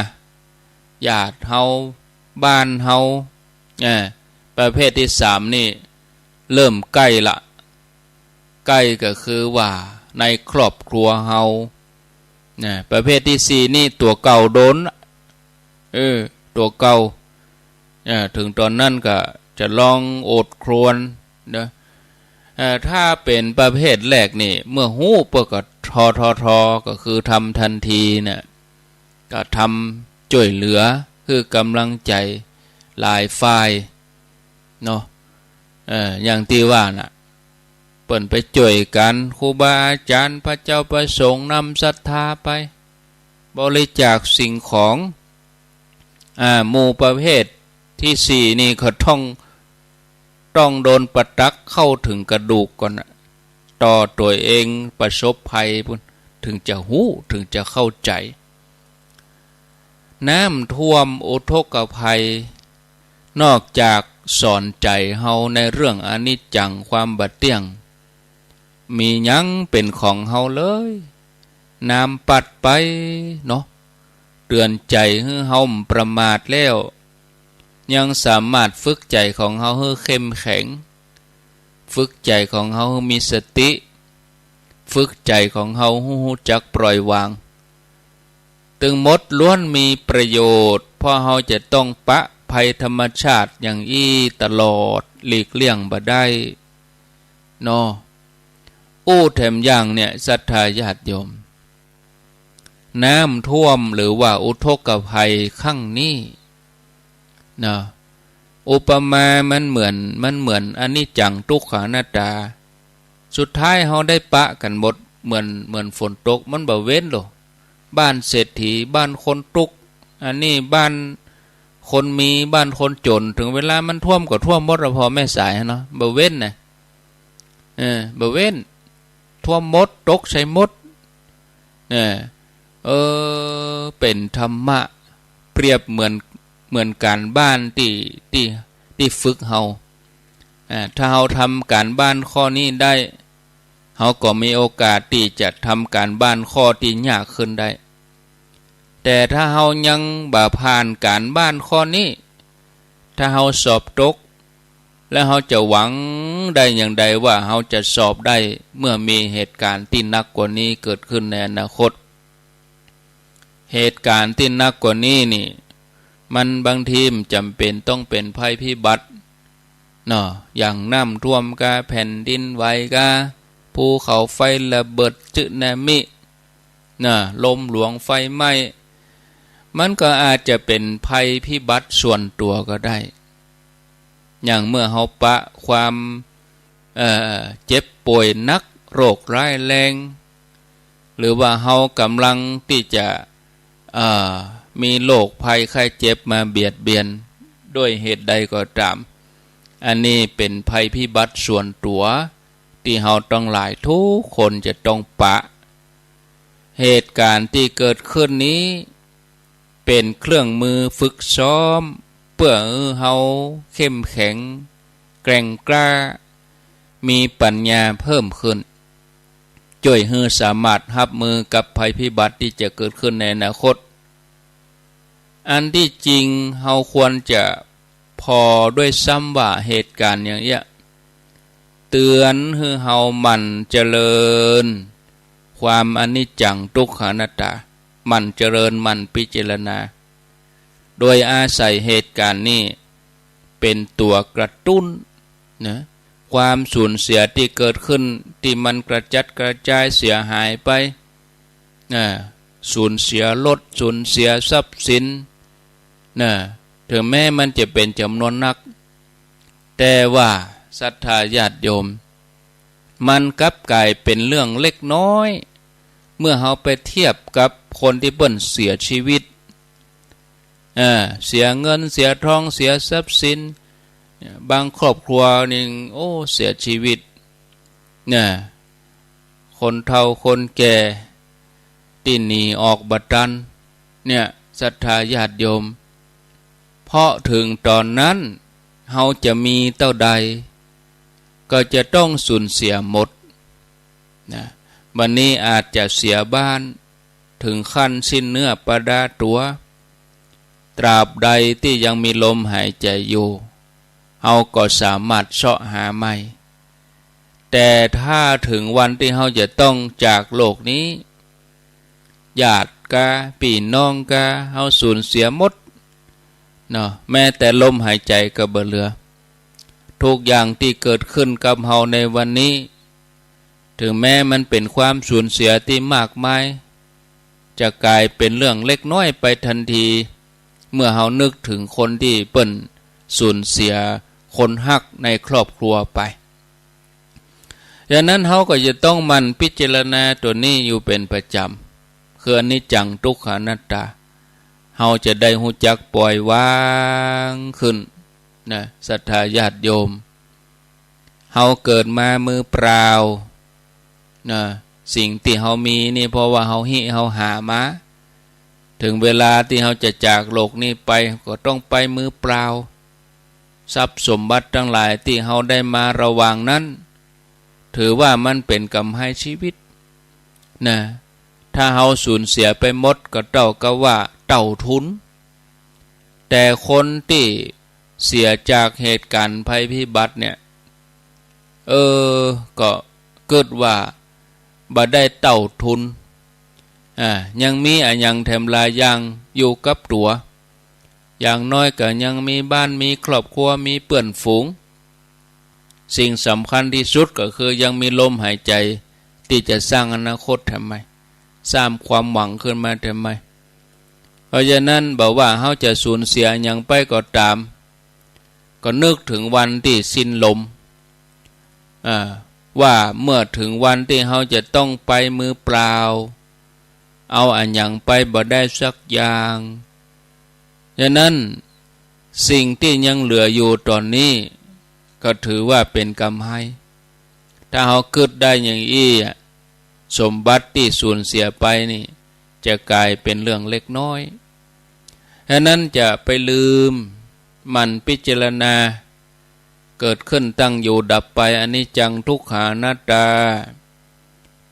ญาติเฮา บ้านเฮา อ่า ประเภทตี้สามนี่ เริ่มใก้ละ ใก้ก็คือว่าในครอบครัวเฮา นะ ประเภทตี้สี่นี่ตั๋วเก่าโดน เออ ตั๋วเก่า เออ เถิงต๋อนนั้นก็จะลองโอดครวญนะ เออ ถ้าเป๋นประเภทแรกนี่ เมื่อฮู้ปุ๊บก็ ททท ก็คือทำทันทีน่ะ ก็ทำจ้วยเหลือ หื้อก๋ำลังใจ๋หลายฝ่ายเนาะ เออ อย่างตี้ว่าน่ะ เปิ้นไปจ้วยกั๋น ครูบาอาจ๋ารย์ พระเจ้าพระสงฆ์ นำศรัทธาไป บริจาคสิ่งของ อ่า หมู่ประเภทตี้สี่นี่เขาต้อง ต้องโดนประตักเข้าเถิงกระดูกก่อนน่ะ ต่อตั๋วเองประสบภัยปุ้น เถิงจะฮู้ เถิงจะเข้าใจ๋ น้ำท่วมอุทกภัย นอกจากสอนใจ๋เฮาในเรื่องอนิจจัง ความบ่เตี้ยง มีหยังเป๋นของเฮาเลย น้ำปั๊ดไปเนาะ เตื๋อนใจ๋หื้อเฮาบ่ประมาทแล้ว ยังสามารถฝึกใจ๋ของเฮาหื้อเข้มแข็ง ฝึกใจ๋ของเฮาหื้อมีสติ ฝึกใจ๋ของเฮาหื้อฮู้จักปล่อยวาง ตึงหมดล้วนมีประโยชน์ เพราะเฮาจะต้องปะภัยธรรมชาติอย่างอี้ตลอด หลีกเลี่ยงบ่ได้เนาะ อู้แถมอย่างเนี่ย ศรัทธาญาติโยม น้ำท่วมหรือว่าอุทกภัยครั้งนี้ นะ อุปมามันเหมือน มันเหมือนอนิจจังทุกขังอนัตตา สุดท้ายเฮาได้ปะกั๋นหมด เหมือน เหมือนฝนตก มันบ่เว้นหรอก บ้านเศรษฐี บ้านคนตุ๊ก อันนี้บ้านคนมี บ้านคนจ๋น เถิงเวลามันท่วมก็ท่วมหมดอะ ผ่อแม่สายเนาะ บ่เว้นนะ เออ บ่เว้น ท่วมหมด ตกใส่หมด นะ เออ เป๋นธรรมะ เปรียบเหมือน เหมือนก๋านบ้านตี้ ตี้ ตี้ฝึกเฮา อ่า ถ้าเฮาทำก๋านบ้านข้อนี้ได้ เฮาก็มีโอกาสตี้จะทำก๋านบ้านข้อตี้ยากขึ้นได้ แต่ถ้าเฮายังบ่ผ่านก๋านบ้านข้อนี้ ถ้าเฮาสอบตก แล้วเฮาจะหวังได้อย่างใดว่าเฮาจะสอบได้ เมื่อมีเหตุก๋ารณ์ตี้หนักกว่านี้เกิดขึ้นในอนาคต เหตุก๋ารณ์ตี้หนักกว่านี้นี่ มันบางทีมันจ๋ำเป๋นต้องเป๋นภัยพิบัติเนาะ อย่างน้ำท่วมกา แผ่นดินไหวกา ภูเขาไฟระเบิด สึนามิ นะ ลมหลวง ไฟไหม้ มันก็อาจจะเป๋นภัยพิบัติส่วนตั๋วก็ได้ อย่างเมื่อเฮาปะความ เอ่อ เจ็บป่วยหนัก โรคร้ายแรง หรือว่าเฮาก่ำลังตี้จะ เอ่อ มีโรคภัยไข้เจ็บมาเบียดเบียนด้วยเหตุใดก็ต๋าม อันนี้เป๋นภัยพิบัติส่วนตั๋ว ตี้เฮาตังหลายกู้คนจะต้องปะ เหตุก๋ารณ์ตี้เกิดขึ้นนี้ เป๋นเครื่องมือฝึกซ้อม เปื้อหื้อเฮาเข้มแข็ง แกร่งกล้า มีปัญญาเพิ่มขึ้น จ้วยหื้อสามารถฮับมือกับภัยพิบัติตี้จะเกิดขึ้นในอนาคต อันตี้จริงเฮาควรจะผ่อด้วยซ้ำว่าเหตุก๋ารณ์อย่างเอี้ย เตื๋อนหื้อเฮาหมั่นเจริญ ความอนิจจังทุกขังอนัตตา หมั่นเจริญ หมั่นพิจารณา โดยอาศัยเหตุก๋ารณ์นี้เป๋นตั๋วกระตุ้นนะ ความสูญเสียตี้เกิดขึ้น ตี้มันกระจัดกระจายเสียหายไป อ่า สูญเสียรถ สูญเสียทรัพย์สิน นะ เถิงแม้มันจะเป๋นจ๋ำนวนนัก แต่ว่าศรัทธาญาติโยม มันกลับก๋ายเป๋นเรื่องเล็กน้อย เมื่อเฮาไปเทียบกับคนตี้เปิ้นเสียชีวิต อ่า เสียเงิน เสียทอง เสียทรัพย์สิน บางครอบครัวนี่ โอ้ เสียชีวิต นะ คนเฒ่าคนแก่ ตี้หนีออกบ่ตัน เนี่ย ศรัทธาญาติโยม เพราะเถิงต๋อนนั้น เฮาจะมีเต้าใด ก็จะต้องสูญเสียหมด นะ บัดนี้อาจจะเสียบ้าน เถิงขั้นสิ้นเนื้อประดาตั๋ว ตราบใดตี้ยังมีลมหายใจ๋อยู่ เฮาก็สามารถเซาะหาใหม่ แต่ถ้าเถิงวันตี้เฮาจะต้องจากโลกนี้ ญาติกา ปี้น้องกา เฮาสูญเสียหมด เนาะ แม้แต่ลมหายใจ๋ก็บ่เหลือ ทุกอย่างตี้เกิดขึ้นกับเฮาในวันนี้ เถิงแม้มันเป๋นความสูญเสียตี้มากมาย จะก๋ายเป๋นเรื่องเล็กน้อยไปตันที เมื่อเฮานึกเถิงคนตี้เปิ้นสูญเสียคนฮักในครอบครัวไป ฉะนั้นเฮาก็จะต้องหมั่นพิจารณาตั๋วนี้อยู่เป๋นประจ๋ำ คืออนิจจังทุกขังอนัตตา เฮาจะได้ฮู้จักปล่อยวางขึ้น นะ ศรัทธาญาติโยม เฮาเกิดมามือเปล่า นะ สิ่งตี้เฮามีนี่เพราะว่าเฮาฮิเฮาหามา เถิงเวลาตี้เฮาจะจากโลกนี้ไป ก็ต้องไปมือเปล่า ทรัพย์สมบัติตังหลายตี้เฮาได้มาระหว่างนั้น ถือว่ามันเป๋นกำไฮชีวิต นะ ถ้าเฮาสูญเสียไปหมดก็เต้ากับว่าเต้าทุน แต่คนตี้เสียจากเหตุก๋ารณ์ภัยพิบัติเนี่ย เออ ก็กึ๊ดว่าบ่ได้เต้าทุน อ่า ยังมีอะหยังแถมหลายอย่างอยู่กับตั๋ว อย่างน้อยก็ยังมีบ้าน มีครอบครัว มีเปื้อนฝูง สิ่งสำคัญตี้สุดก็คือยังมีลมหายใจ๋ตี้จะสร้างอนาคตแถมใหม่ สร้างความหวังขึ้นมาแถมใหม่ เพราะฉะนั้นบ่ว่าเฮาจะสูญเสียอะหยังไปก็ต๋าม ก็นึกเถิงวันตี้สิ้นลม อ่า ว่าเมื่อเถิงวันตี้เฮาจะต้องไปมือเปล่า เอาอะหยังไปบ่ได้สักอย่าง ฉะนั้นสิ่งตี้ยังเหลืออยู่ต๋อนนี้ ก็ถือว่าเป๋นกำไฮ ถ้าเฮากึ๊ดได้อย่างอี้อะ สมบัติตี้สูญเสียไปนี่ จะก๋ายเป๋นเรื่องเล็กน้อย ฉะนั้นจะไปลืม หมั่นพิจารณา เกิดขึ้นตั้งอยู่ดับไป อนิจจังทุกขังอนัตตา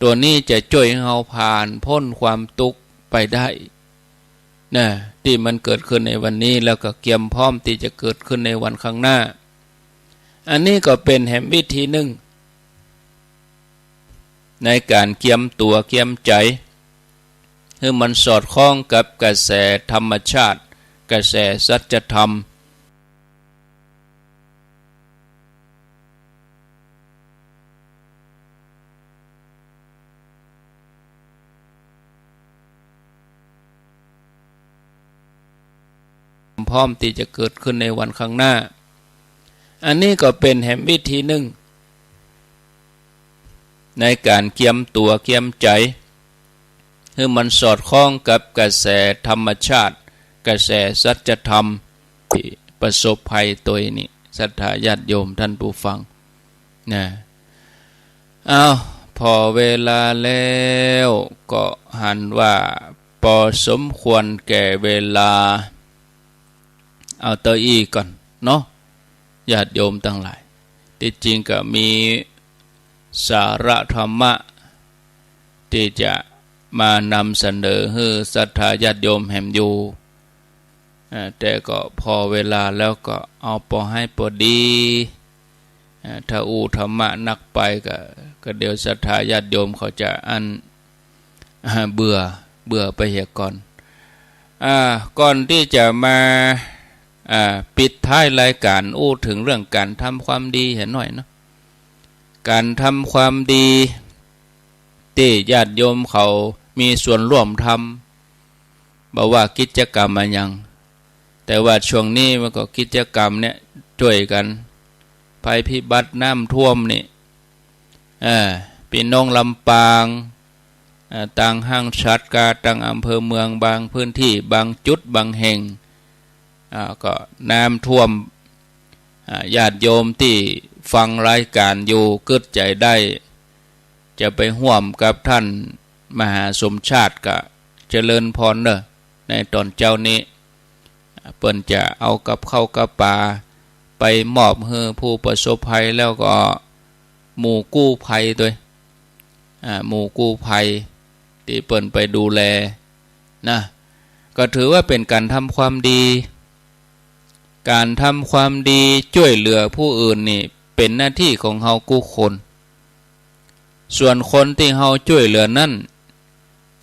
ตั๋วนี้จะจ้วยหื้อเฮาผ่านป๊นความตุ๊กข์ไปได้ นะ ตี้มันเกิดขึ้นในวันนี้ แล้วก็เกียมพร้อมตี้จะเกิดขึ้นในวันข้างหน้า อันนี้ก็เป๋นแหมวิธีนึ่ง ในก๋านเกียมตั๋วเกียมใจ๋ หื้อมันสอดคล้องกับกระแสธรรมชาติ กระแสสัจธรรม พร้อมตี้จะเกิดขึ้นในวันข้างหน้า อันนี้ก็เป๋นแหมวิธีนึ่ง ในก๋านเกียมตั๋วเกียมใจ๋ หื้อมันสอดคล้องกับกระแสธรรมชาติ กระแสสัจธรรม ตี้ประสบภัยตวยนี่ ศรัทธาญาติโยมท่านผู้ฟัง นะ อ้าว ผ่อเวลาแล้วก็หันว่าปอสมควรแก่เวลา เอาเต้าอี้ก่อนเนาะ ญาติโยมตังหลาย ตี้จริงก็มีสาระธรรมะ ตี้จะมานำเสนอหื้อศรัทธาญาติโยมแหมอยู่ อ่า แต่ก็ผ่อเวลาแล้วก็เอาปอให้ปอดี อ่า ถ้าอู้ธรรมะนักไปก็ ก็เดี๋ยวศรัทธาญาติโยมเขาจะอั้น อ่า เบื่อ เบื่อไปเหียก่อน อ่า ก่อนตี้จะมา อ่า ปิดท้ายรายก๋าน อู้เถิงเรื่องก๋านทำความดีเหียหน่อยเนาะ ก๋านทำความดี ตี้ญาติโยมเขามีส่วนร่วมทำ บ่ว่ากิจกรรมอะหยัง แต่ว่าช่วงนี้มันก็กิจกรรมเนี่ยจ้วยกั๋น ภัยพิบัติน้ำท่วมนี่ เออ ปี้น้องลำปาง เอ่อ ตางห้างฉัตรกา ตางอำเภอเมือง บางพื้นตี้ บางจุด บางแห่ง อ่า ก็น้ำท่วม อ่า ญาติโยมตี้ฟังรายก๋านอยู่ กึ๊ดใจ๋ได้ จะไปฮ่วมกับต้าน มหาสมชาติก็เจริญพรเน่อ ในต๋อนเจ๊านี้ เปิ้นจะเอากับข้าวกับป๋าไปมอบหื้อผู้ประสบภัย แล้วก็หมู่กู้ภัยตวย อ่า หมู่กู้ภัยตี้เปิ้นไปดูแลนะ ก็ถือว่าเป๋นก๋านทำความดี ก๋านทำความดีจ้วยเหลือผู้อื่นนี่เป๋นหน้าตี้ของเฮากู้คน ส่วนคนตี้เฮาจ้วยเหลือนั้น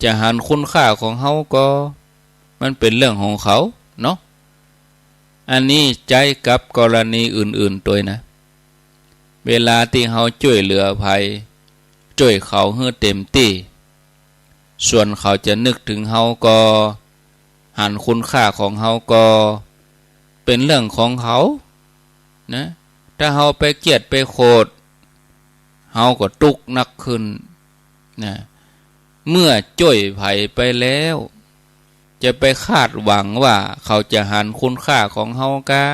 จะหันคุณค่าของเฮาก่อ มันเป๋นเรื่องของเขาเนาะ อันนี้ใจ๊กับกรณีอื่นๆ ตวยนะ เวลาตี้เฮาจ้วยเหลือใผ จ้วยเขาหื้อเต๋มตี้ ส่วนเขาจะนึกเถิงเฮาก่อ หันคุณค่าของเฮาก่อ เป๋นเรื่องของเขานะ ถ้าเฮาไปเคียดไปโขด เฮาก็ตุ๊กข์นักขึ้นนะ เมื่อจ้วยใผไปแล้ว จะไปคาดหวังว่าเขาจะหันคุณค่าของเฮากา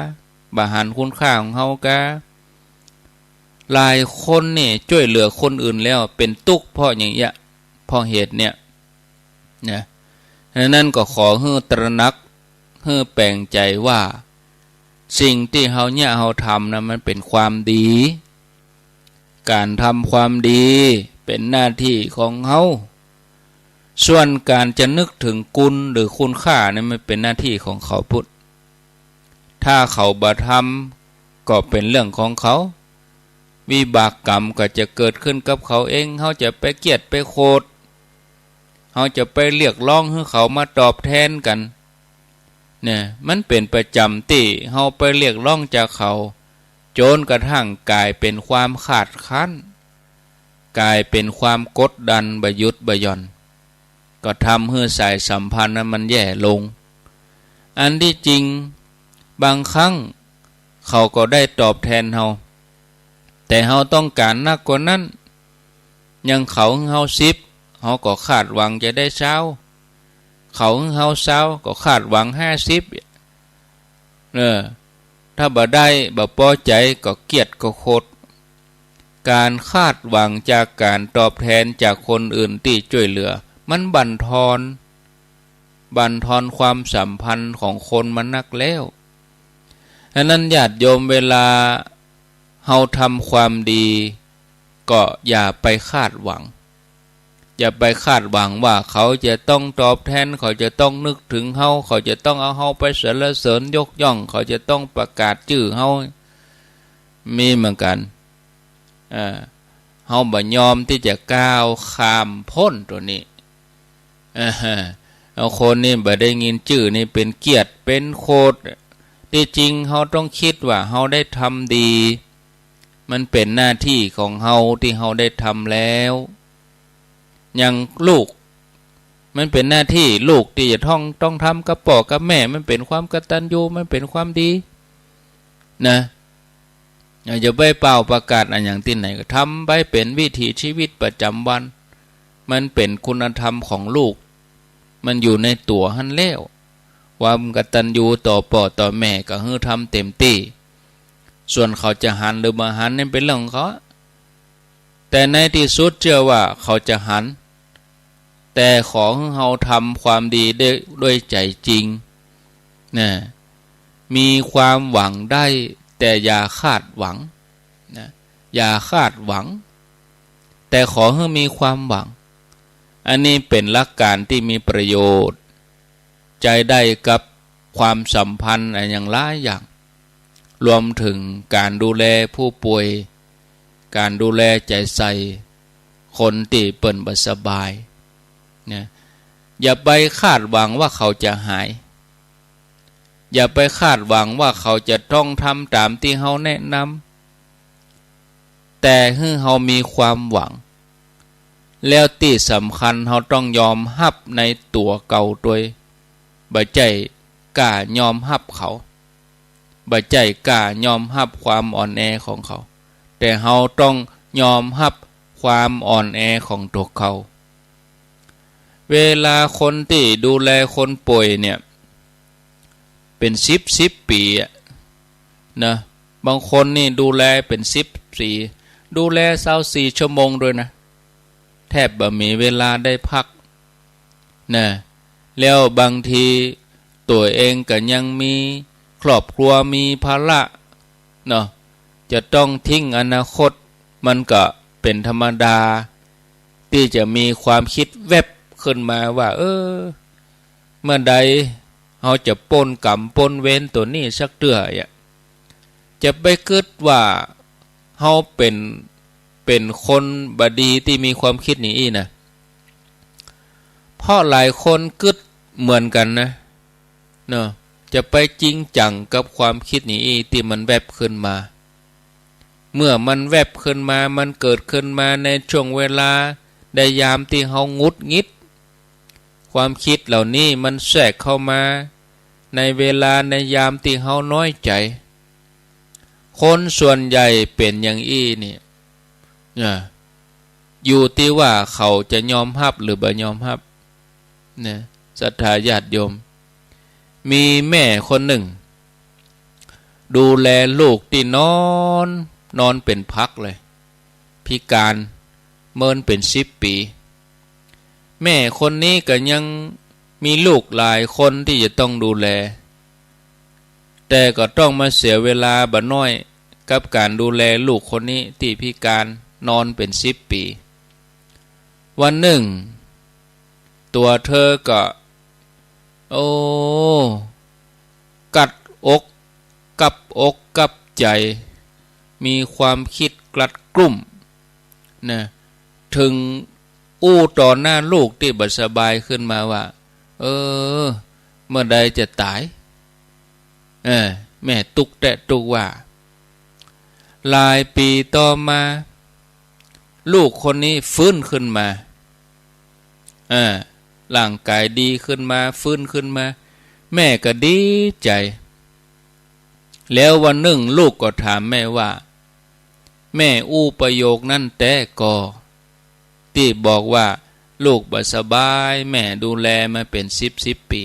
บ่หันคุณค่าของเฮากา หลายคนนี่จ้วยเหลือคนอื่นแล้วเป๋นตุ๊กข์เพราะอย่างเนี้ย เพราะเหตุเนี้ยนะ ฉะนั้นก็ขอหื้อตระหนัก หื้อแป๋งใจ๋ว่า สิ่งตี้เฮาเยียะเฮาทำนะ มันเป๋นความดี ก๋านทำความดีเป๋นหน้าตี้ของเฮา ส่วนก๋านจะนึกเถิงคุณหรือคุณค่านี่มันเป๋นหน้าตี้ของเขาพุ้น ถ้าเขาบ่ทำก็เป๋นเรื่องของเขา วิบากกรรมก็จะเกิดขึ้นกับเขาเอง เฮาจะไปเคียดไปโขด เฮาจะไปเรียกร้องหื้อเขามาตอบแทนกั๋น เนี่ย มันเป๋นประจ๋ำตี้เฮาไปเรียกร้องจากเขา จ๋นกระทั่งก๋ายเป๋นความคาดคั้น ก๋ายเป๋นความกดดันบ่หยุดบ่หย่อน ก็ทำหื้อสายสัมพันธ์นั้นมันแย่ลง อันตี้จริงบางครั้งเขาก็ได้ตอบแทนเฮา แต่เฮาต้องก๋านนักกว่านั้น อย่างเขาหื้อเฮาสิบ เฮาก็คาดหวังจะได้ซาว เขาหื้อเฮาซาว ก็คาดหวังห้าสิบ เออ ถ้าบ่ได้ บ่ปอใจ๋ ก็เคียดก็โขด ก๋านคาดหวังจากก๋านตอบแทนจากคนอื่นตี้จ้วยเหลือ มันบั่นทอน บั่นทอนความสัมพันธ์ของคนมานักแล้ว ฉะนั้นญาติโยมเวลาเฮาทำความดี ก็อย่าไปคาดหวัง อย่าไปคาดหวังว่าเขาจะต้องตอบแทน เขาจะต้องนึกเถิงเฮา เขาจะต้องเอาเฮาไปสรรเสริญยกย่อง เขาจะต้องประกาศจื้อเฮา มีเหมือนกั๋น อ่า เฮาบ่ยอมตี้จะก้าวข้ามป๊นตั๋วนี้ อ่าฮะ เอาคนนี้บ่ได้ยินจื้อนี่เป๋นเกียรติเป๋นโขด ตี้จริงเฮาต้องกึ๊ดว่าเฮาได้ทำดี มันเป๋นหน้าตี้ของเฮาตี้เฮาได้ทำแล้ว อย่างลูก มันเป๋นหน้าตี้ลูกตี้จะต้อง ต้องทำกับป้อกับแม่ มันเป๋นความกตัญญู มันเป๋นความดี นะ อย่าไปเป่าประกาศอะหยังตี้ไหน ก็ทำไปเป๋นวิถีชีวิตประจ๋ำวัน มันเป๋นคุณธรรมของลูก มันอยู่ในตั๋วหั้นแล้ว ความกตัญญูต่อป้อต่อแม่ก็หื้อทำเต๋มตี้ ส่วนเขาจะหันหรือบ่หันนี่เป๋นเรื่องของเขา แต่ในตี้สุดเจื้อว่าเขาจะหัน แต่ขอหื้อเฮาทำความดีได้ด้วยใจ๋จริง นะ มีความหวังได้ แต่อย่าคาดหวัง นะ อย่าคาดหวัง แต่ขอหื้อมีความหวัง อันนี้เป๋นหลักก๋านตี้มีประโยชน์ ใจ๊ได้กับความสัมพันธ์อะหยังหลายอย่าง รวมเถิงก๋านดูแลผู้ป่วย ก๋านดูแลใจ๋ใส่คนตี้เปิ้นบ่สบาย นะ อย่าไปคาดหวังว่าเขาจะหาย อย่าไปคาดหวังว่าเขาจะต้องทำต๋ามตี้เฮาแนะนำ แต่หื้อเฮามีความหวัง แล้วตี้สำคัญเฮาต้องยอมฮับในตั๋วเก่าตวย บ่ใจ้ก้ายอมฮับเขา บ่ใจ้ก้ายอมฮับความอ่อนแอของเขา แต่เฮาต้องยอมฮับความอ่อนแอของตั๋วเขา เวลาคนตี้ดูแลคนป่วยเนี่ย เป๋นสิบสิบปี๋อะ นะ บางคนนี่ดูแลเป๋นสิบปี๋ ดูแลซาวสี่ชั่วโมงตวยนะ แทบบ่มีเวลาได้พัก นะ แล้วบางทีตั๋วเองก็ยังมีครอบครัวมีภาระเนาะ จะต้องทิ้งอนาคต มันก็เป๋นธรรมดา ตี้จะมีความกึ๊ดแว็บขึ้นมาว่า เออ เมื่อใดเฮาจะป๊นก๋รรมป๊นเวรตั๋วนี้สักเตื้ออะ จะไปกึ๊ดว่าเฮาเป๋น เป๋นคนบ่ดีตี้มีความกึ๊ดอย่างอี้นะ เพราะหลายคนกึ๊ดเหมือนกั๋นนะ เนาะ จะไปจริงจังกับความกึ๊ดอย่างอี้ตี้มันแว็บขึ้นมา เมื่อมันแว็บขึ้นมา มันเกิดขึ้นมาในช่วงเวลาในยามตี้เฮาหงุดหงิด ความกึ๊ดเหล่านี้มันแทรกเข้ามาในเวลาในยามตี้เฮาน้อยใจ๋ คนส่วนใหญ่เป๋นอย่างอี้นี่ นะ อยู่ตี้ว่าเขาจะยอมฮับหรือบ่ยอมฮับ นะ ศรัทธาญาติโยม มีแม่คนนึ่ง ดูแลลูกตี้นอน นอนเป๋นผักเลย พิก๋าน เมินเป๋นสิบปี๋ แม่คนนี้ก็ยังมีลูกหลายคนตี้จะต้องดูแล แต่ก็ต้องมาเสียเวลาบ่น้อยกับก๋านดูแลลูกคนนี้ตี้พิก๋านนอนเป๋นสิบปี๋ วันนึ่ง ตั๋วเธอก็ โอ้ กัดอก กับอกกั๋บใจ๋ มีความกึ๊ดกลัดกลุ้ม นะ เถิงอู้ต่อหน้าลูกตี้บ่สบายขึ้นมาว่า เออ เมื่อใดจะต๋าย เออ แม่ตุ๊กแต๊ตุ๊กว่า หลายปี๋ต่อมา ลูกคนนี้ฟื้นขึ้นมา เออ ร่างก๋ายดีขึ้นมา ฟื้นขึ้นมา แม่ก็ดีใจ๋ แล้ววันนึ่งลูกก็ถามแม่ว่า แม่อู้ประโยคนั้นแต๊ก่อ ตี้บอกว่าลูกบ่สบาย แม่ดูแลมาเป๋นสิบสิบปี๋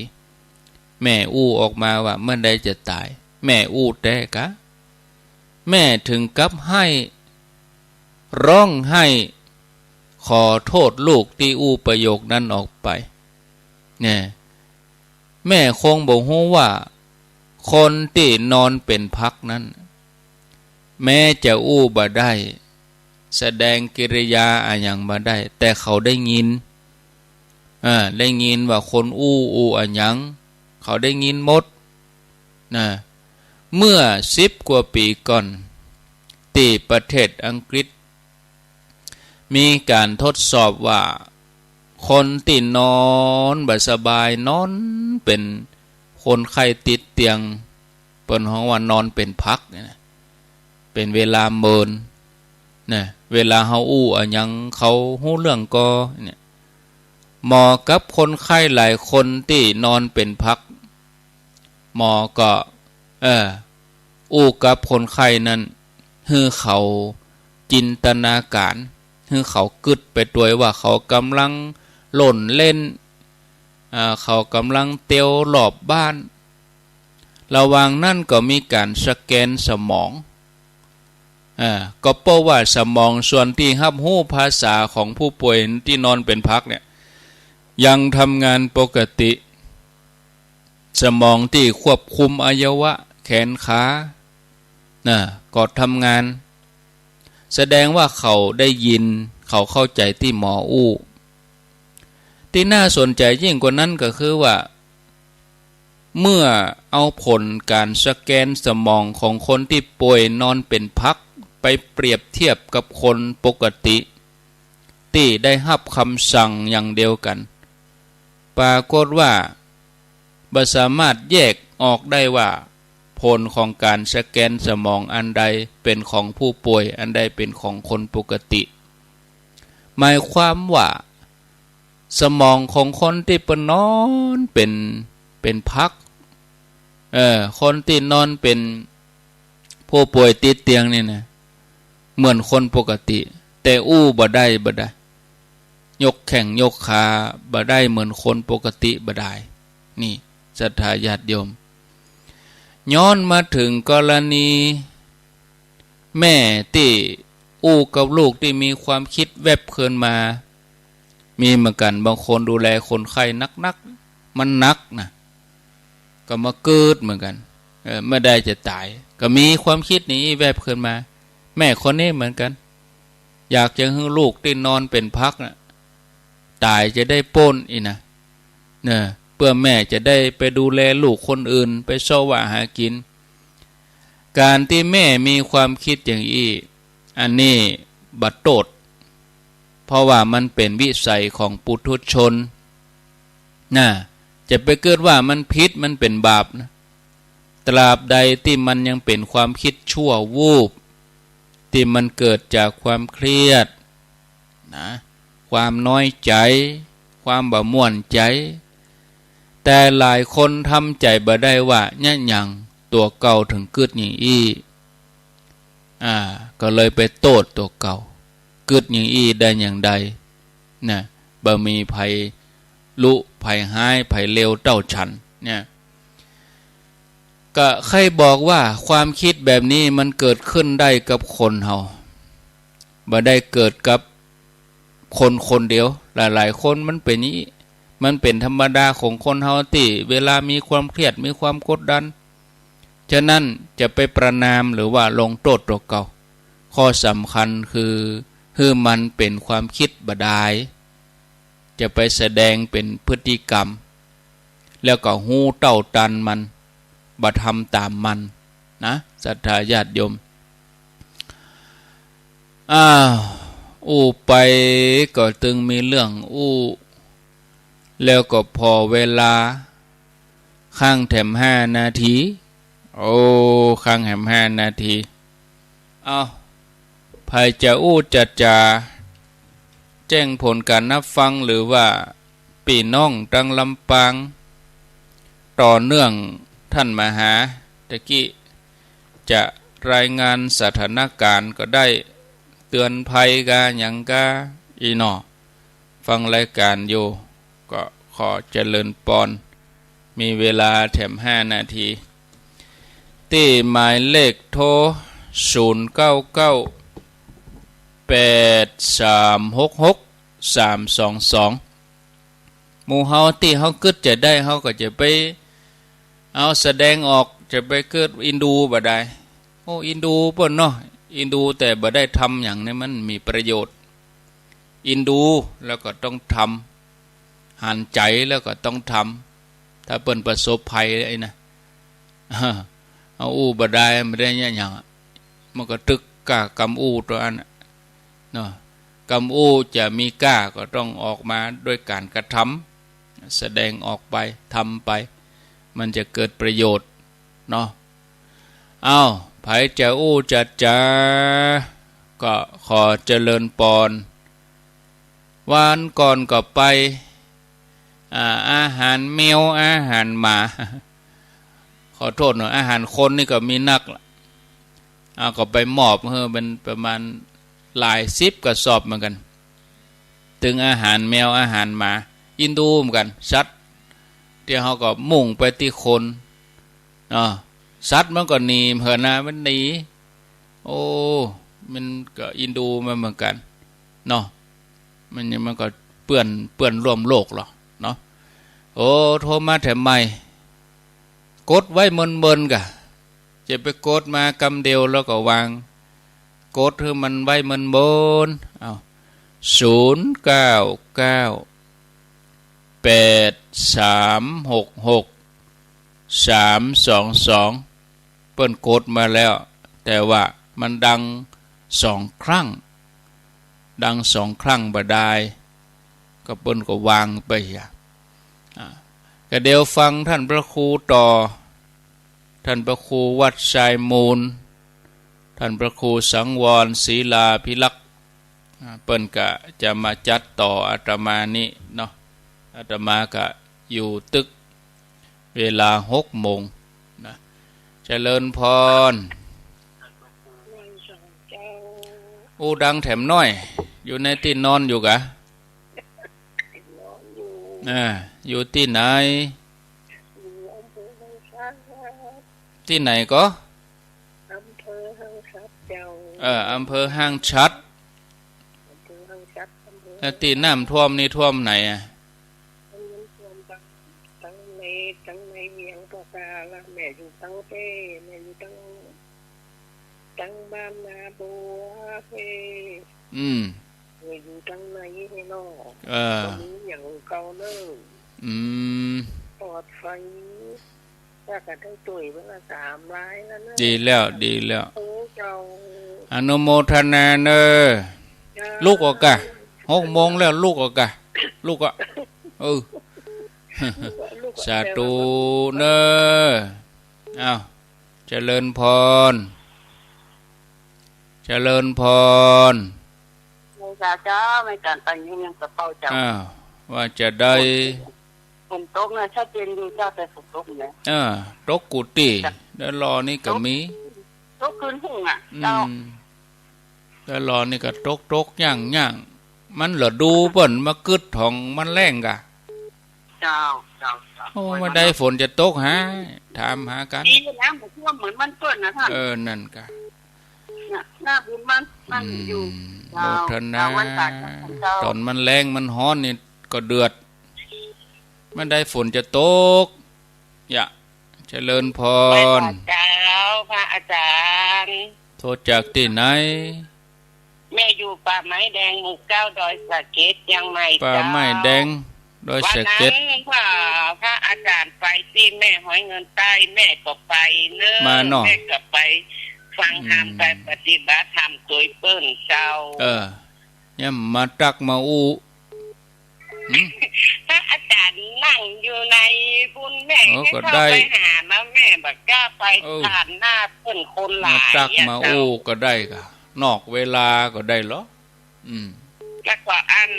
แม่อู้ออกมาว่าเมื่อใดจะต๋าย แม่อู้แต๊กา แม่เถิงกับไห้ ฮ้องไห้ ขอโต้ษลูกตี้อู้ประโยคนั้นออกไป เนี่ย แม่คงบ่ฮู้ว่า คนตี้นอนเป๋นผักนั้น แม้จะอู้บ่ได้ แสดงกิริยาอะหยังบ่ได้ แต่เขาได้ยิน อ่า ได้ยินว่าคนอู้ อู้อะหยัง เขาได้ยินหมด นะ เมื่อสิบกว่าปี๋ก่อน ตี้ประเทศอังกฤษ มีก๋านทดสอบว่า คนตี้นอนบ่สบาย นอนเป๋นคนไข้ติดเตียง เปิ้นฮ้องว่านอนเป๋นผักเนี่ยนะ เป๋นเวลาเมิน นะ เวลาเฮาอู้อะหยังเขาฮู้เรื่องก่อ เนี่ย หมอกับคนไข้หลายคนตี้นอนเป๋นผัก หมอก็ เออ อู้กับคนไข้นั้น หื้อเขาจินตนาก๋าร หื้อเขากึ๊ดไปตวยว่าเขาก่ำลังโล่นเล่น อ่า เขาก่ำลังเตียวรอบบ้าน ระหว่างนั้นก็มีก๋านสแกนสมอง อ่า ก็เพราะว่าสมองส่วนตี้ฮับฮู้ภาษาของผู้ป่วยตี้นอนเป๋นผักเนี่ย ยังทำงานปกติ สมองตี้ควบคุมอวัยวะแขนขา น่ะ ก็ทำงาน แสดงว่าเขาได้ยิน เขาเข้าใจ๋ตี้หมออู้ ตี้น่าสนใจ๋ยิ่งกว่านั้นก็คือว่า เมื่อเอาผลก๋านสแกนสมองของคนตี้ป่วยนอนเป๋นผัก ไปเปรียบเทียบกับคนปกติ ตี้ได้ฮับกำสั่งอย่างเดียวกั๋น ปรากฏว่า บ่สามารถแยกออกได้ว่า ผลของก๋านสแกนสมองอันใดเป๋นของผู้ป่วย อันใดเป๋นของคนปกติ หมายความว่า สมองของคนตี้เปิ้นนอนเป๋น เป๋นผัก เออ คนตี้นอนเป๋นผู้ป่วยติดเตียงนี่นะ เหมือนคนปกติ แต่อู้บ่ได้บ่ดาย ยกแข้งยกขาบ่ได้เหมือนคนปกติบ่ดาย นี่ ศรัทธาญาติโยม ย้อนมาเถิงกรณีแม่ตี้อู้กับลูกตี้มีความกึ๊ดแว็บขึ้นมา มีเหมือนกั๋น บางคนดูแลคนไข้หนักๆ มันหนักนะ ก็มาเกิดเหมือนกั๋น เออ ไม่ได้จะต๋าย ก็มีความกึ๊ดอย่างอี้แวบขึ้นมา แม่คนนี้เหมือนกั๋น อยากจะหื้อลูกตี้นอนเป๋นผักน่ะ ต๋ายจะได้ป๊นอี้นะ เน่อ เปื้อแม่จะได้ไปดูแลลูกคนอื่น ไปเซาะหากิ๋น ก๋านตี้แม่มีความกึ๊ดอย่างอี้ อันนี้บ่โต้ษ เพราะว่ามันเป๋นวิสัยของปุถุชน น่ะ จะไปกึ๊ดว่ามันผิด มันเป๋นบาปนะ ตราบใดตี้มันยังเป๋นความกึ๊ดชั่ววูบ ตี้มันเกิดจากความเครียด นะ ความน้อยใจ๋ ความบ่ม่วนใจ๋ แต่หลายคนทำใจ๋บ่ได้ว่า เยียะหยังตั๋วเก่าเถิงกึ๊ดอย่างอี้ อ่า ก็เลยไปโต้ษตั๋วเก่า กึ๊ดอย่างอี้ได้อย่างใด น่ะ บ่มีใผลุ ใผฮ้าย ใผเลวเต้าฉัน เนี่ย ก็ใค่บอกว่าความกึ๊ดแบบนี้มันเกิดขึ้นได้กับคนเฮา บ่ได้เกิดกับคนคนเดียว หลายๆ คนมันเป๋นอย่างอี้ มันเป๋นธรรมดาของคนเฮาตี้เวลามีความเครียด มีความกดดัน ฉะนั้นจะไปประณามหรือว่าลงโต้ษตั๋วเก่า ข้อสำคัญคือ หื้อมันเป๋นความกึ๊ดบ่ดาย จะไปแสดงเป๋นพฤติกรรม แล้วก็ฮู้เต้าตันมัน บ่ทำต๋ามมันนะ ศรัทธาญาติโยม อ้าว อู้ไปก็ตึงมีเรื่องอู้ แล้วก็ผ่อเวลา ค้างแถมห้านาที โอ้ ค้างแถมห้านาที เอ้า ใผจะอู้จะจ๋า แจ้งผลก๋านฮับฟัง หรือว่าปี้น้องตังลำปาง ต่อเนื่องต้านมหาตะกี้ จะรายงานสถานก๋ารณ์ก็ได้ เตื๋อนภัยกาหยังกา อี้หนอ ฟังรายก๋ารณ์อยู่ ก็ขอเจริญปอน มีเวลาแถมห้านาที ตี้หมายเลขโทร ศูนย์เก้าเก้า แปดสามหกหก สามสองสอง หมู่เฮาตี้เฮากึ๊ดจะได้ เฮาก็จะไป เอาแสดงออก จะไปกึ๊ดอินดูบ่ได้ โอ้ อินดูเปิ้นเนาะ อินดูแต่บ่ได้ทำหยังนี่มันมีประโยชน์ อินดูแล้วก็ต้องทำ หันใจ๋แล้วก็ต้องทำ ถ้าเปิ้นประสบภัยไอ้นะ เอาอู้บ่ได้ บ่ได้เยียะหยังอะ มันก็ตึกก้ากำอู้ตั๋วอั้นน่ะ เนาะ กำอู้จะมีก้าก็ต้องออกมาด้วยก๋านกระทำ แสดงออกไป ทำไป มันจะเกิดประโยชน์เนาะ เอ้า ใผจะอู้จะจ๋า ก็ขอเจริญปอน วันก่อนก็ไป อ่า อาหารแมว อาหารหมา ขอโต้ษเนาะ อาหารคนนี่ก็มีนักละ อ่า ก็ไปมอบหื้อเป๋นประมาณหลายสิบกระสอบเหมือนกั๋น ตึงอาหารแมว อาหารหมา อินดูเหมือนกั๋น สัตว์ ตี้เฮาก็มุ่งไปตี้คน เนาะ สัตว์มันก็หนี เหินนะ มันหนี โอ้ มันก็อินดูมันเหมือนกั๋น เนาะ มัน มันก็เปื้อน เปื้อนร่วมโลกหรอ เนาะ โอ้ โทรมาแถมใหม่ กดไว้เมินๆ ก่ะ จะไปกดมากำเดียวแล้วก็วาง กดหื้อมันไว้เมินๆ เอ้า ศูนย์เก้าเก้า แปดสามหกหก สามสองสอง เปิ้นกดมาแล้ว แต่ว่ามันดังสองครั้ง ดังสองครั้งบ่ดาย ก็เปิ้นก็วางไปเหีย อ่า ก็เดี๋ยวฟังต้านพระครูต่อ ต้านพระครูวัดทรายมูล ต้านพระครูสังวร ศิลาภิรักษ์ อ่า เปิ้นก็จะมาจัดต่ออาตมานี้เนาะ อาตมาก็อยู่ตึก เวลาหกโมงนะ เจริญพร อู้ดังแถมหน้อย อยู่ในตี้นอนอยู่กะ อ่า อยู่ตี้ไหน ตี้ไหนก็ อำเภอฮังฉัตรเจ้า เออ อำเภอฮังฉัตร อำเภอฮังฉัตร อำเภอ แล้วตี้น้ำท่วมนี่ท่วมไหนอะ? มันท่วมตัง ตังใน ตังในเวียงก็กาละ แม่อยู่ตังเป้ แม่อยู่ตัง ตังบ้านนาบัวเป้ อืม แม่อยู่ตังในนี่เนาะ เออ บ่มีหยังเก่าเน่อ อืม ปลอดภัย ข้าก็ได้ตวยวันละสามลายแล้วเน่อ ดีแล้ว ดีแล้ว โอ้เจ้า อนุโมทนาเน่อ เจ้า ลุกก่อกะ หกโมงแล้ว ลุกก่อกะ ลุกก่อ เออ ลุกก่อ สาธุเน่อ อ้าว เจริญพร เจริญพร เจ้า เจ้า ไม่การไปยุ่งยังกระเป๋าเจ้า อ้าว ว่าจะได้ ฝนตกนะ ชัดเจนอยู่เจ้า แต่ฝนตกนะ เออ ตกกู้ตี้ จ้ะ แล้วรอนี่ก็มี ตก ตกคืนหุ้งอะ อืม เจ้า แล้วรอนี่ก็ตก ตกย่าง ย่าง มันฤดูเปิ้นมากึ๊ดของมันแล้งกะ เจ้า เจ้า เจ้า โอ้ โอ้ย บ่ได้ มัน ฝนจะตกหา ถามหากั๋น ดีนะ มันท่วมเหมือนมันเปิ้นนะท่าน เออ นั่นกะ น่ะ หน้าบุญมัน มันอยู่ อืม เจ้า โมทนา เจ้า ไหว้สาธุเจ้า ต๋อนมันแล้งมันฮ้อนนี่ก็เดือด มันได้ฝนจะตก อย่า เจริญพร ไหว้สาธุเจ้า พระอาจารย์ โทรจากตี้ไหน? แม่อยู่ป่าไม้แดง หมู่เก้า ดอยสะเก็ด เจียงใหม่ ป่าไม้แดง เจ้า ดอยสะเก็ด วันนั้นว่าพระอาจารย์ไปตี้แม่ฮ้อยเงินใต้ แม่ก็ไปเน่อ มาเนาะ แม่ก็ไปฟังธรรม อืม ไปปฏิบัติธรรมตวยเปิ้นเจ้า เออ เนี่ยมาตักมาอู้ หืม พระอาจารย์นั่งอยู่ในบุญ แม่ เออ ให้ ก็ เข้า ได้ ไปหานะ แม่บ่กล้าไป เออ ผ่านหน้าเปิ้นคนหลาย มาตัก อะ มา เจ้า อู้ก็ได้กะ นอกเวลาก็ได้เหรอ อืม แล้วก็อัน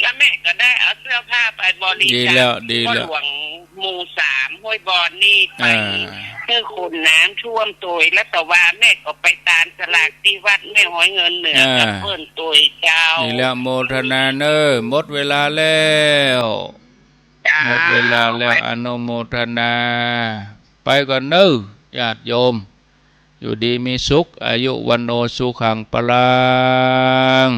แล้วแม่ก็ได้เอาเสื้อผ้าไปบริจาค ดีแล้ว ดีแล้ว พ่อหลวงหมู่สาม ห้วยบอนนี่ไป อ่า หื้อคนน้ำท่วมตวย แล้วแต่ว่าแม่ก็ไปตานสลากตี้วัดแม่ฮ้อยเงินเหนือ อ่า กับเปิ้นตวยเจ้า ดีแล้ว โมทนาเน่อ หมดเวลาแล้ว เจ้า หมดเวลาแล้ว อนุโมทนา ไปก่อนเน่อ ญาติโยม อยู่ดีมีสุข อายุวัณโณ สุขัง พลัง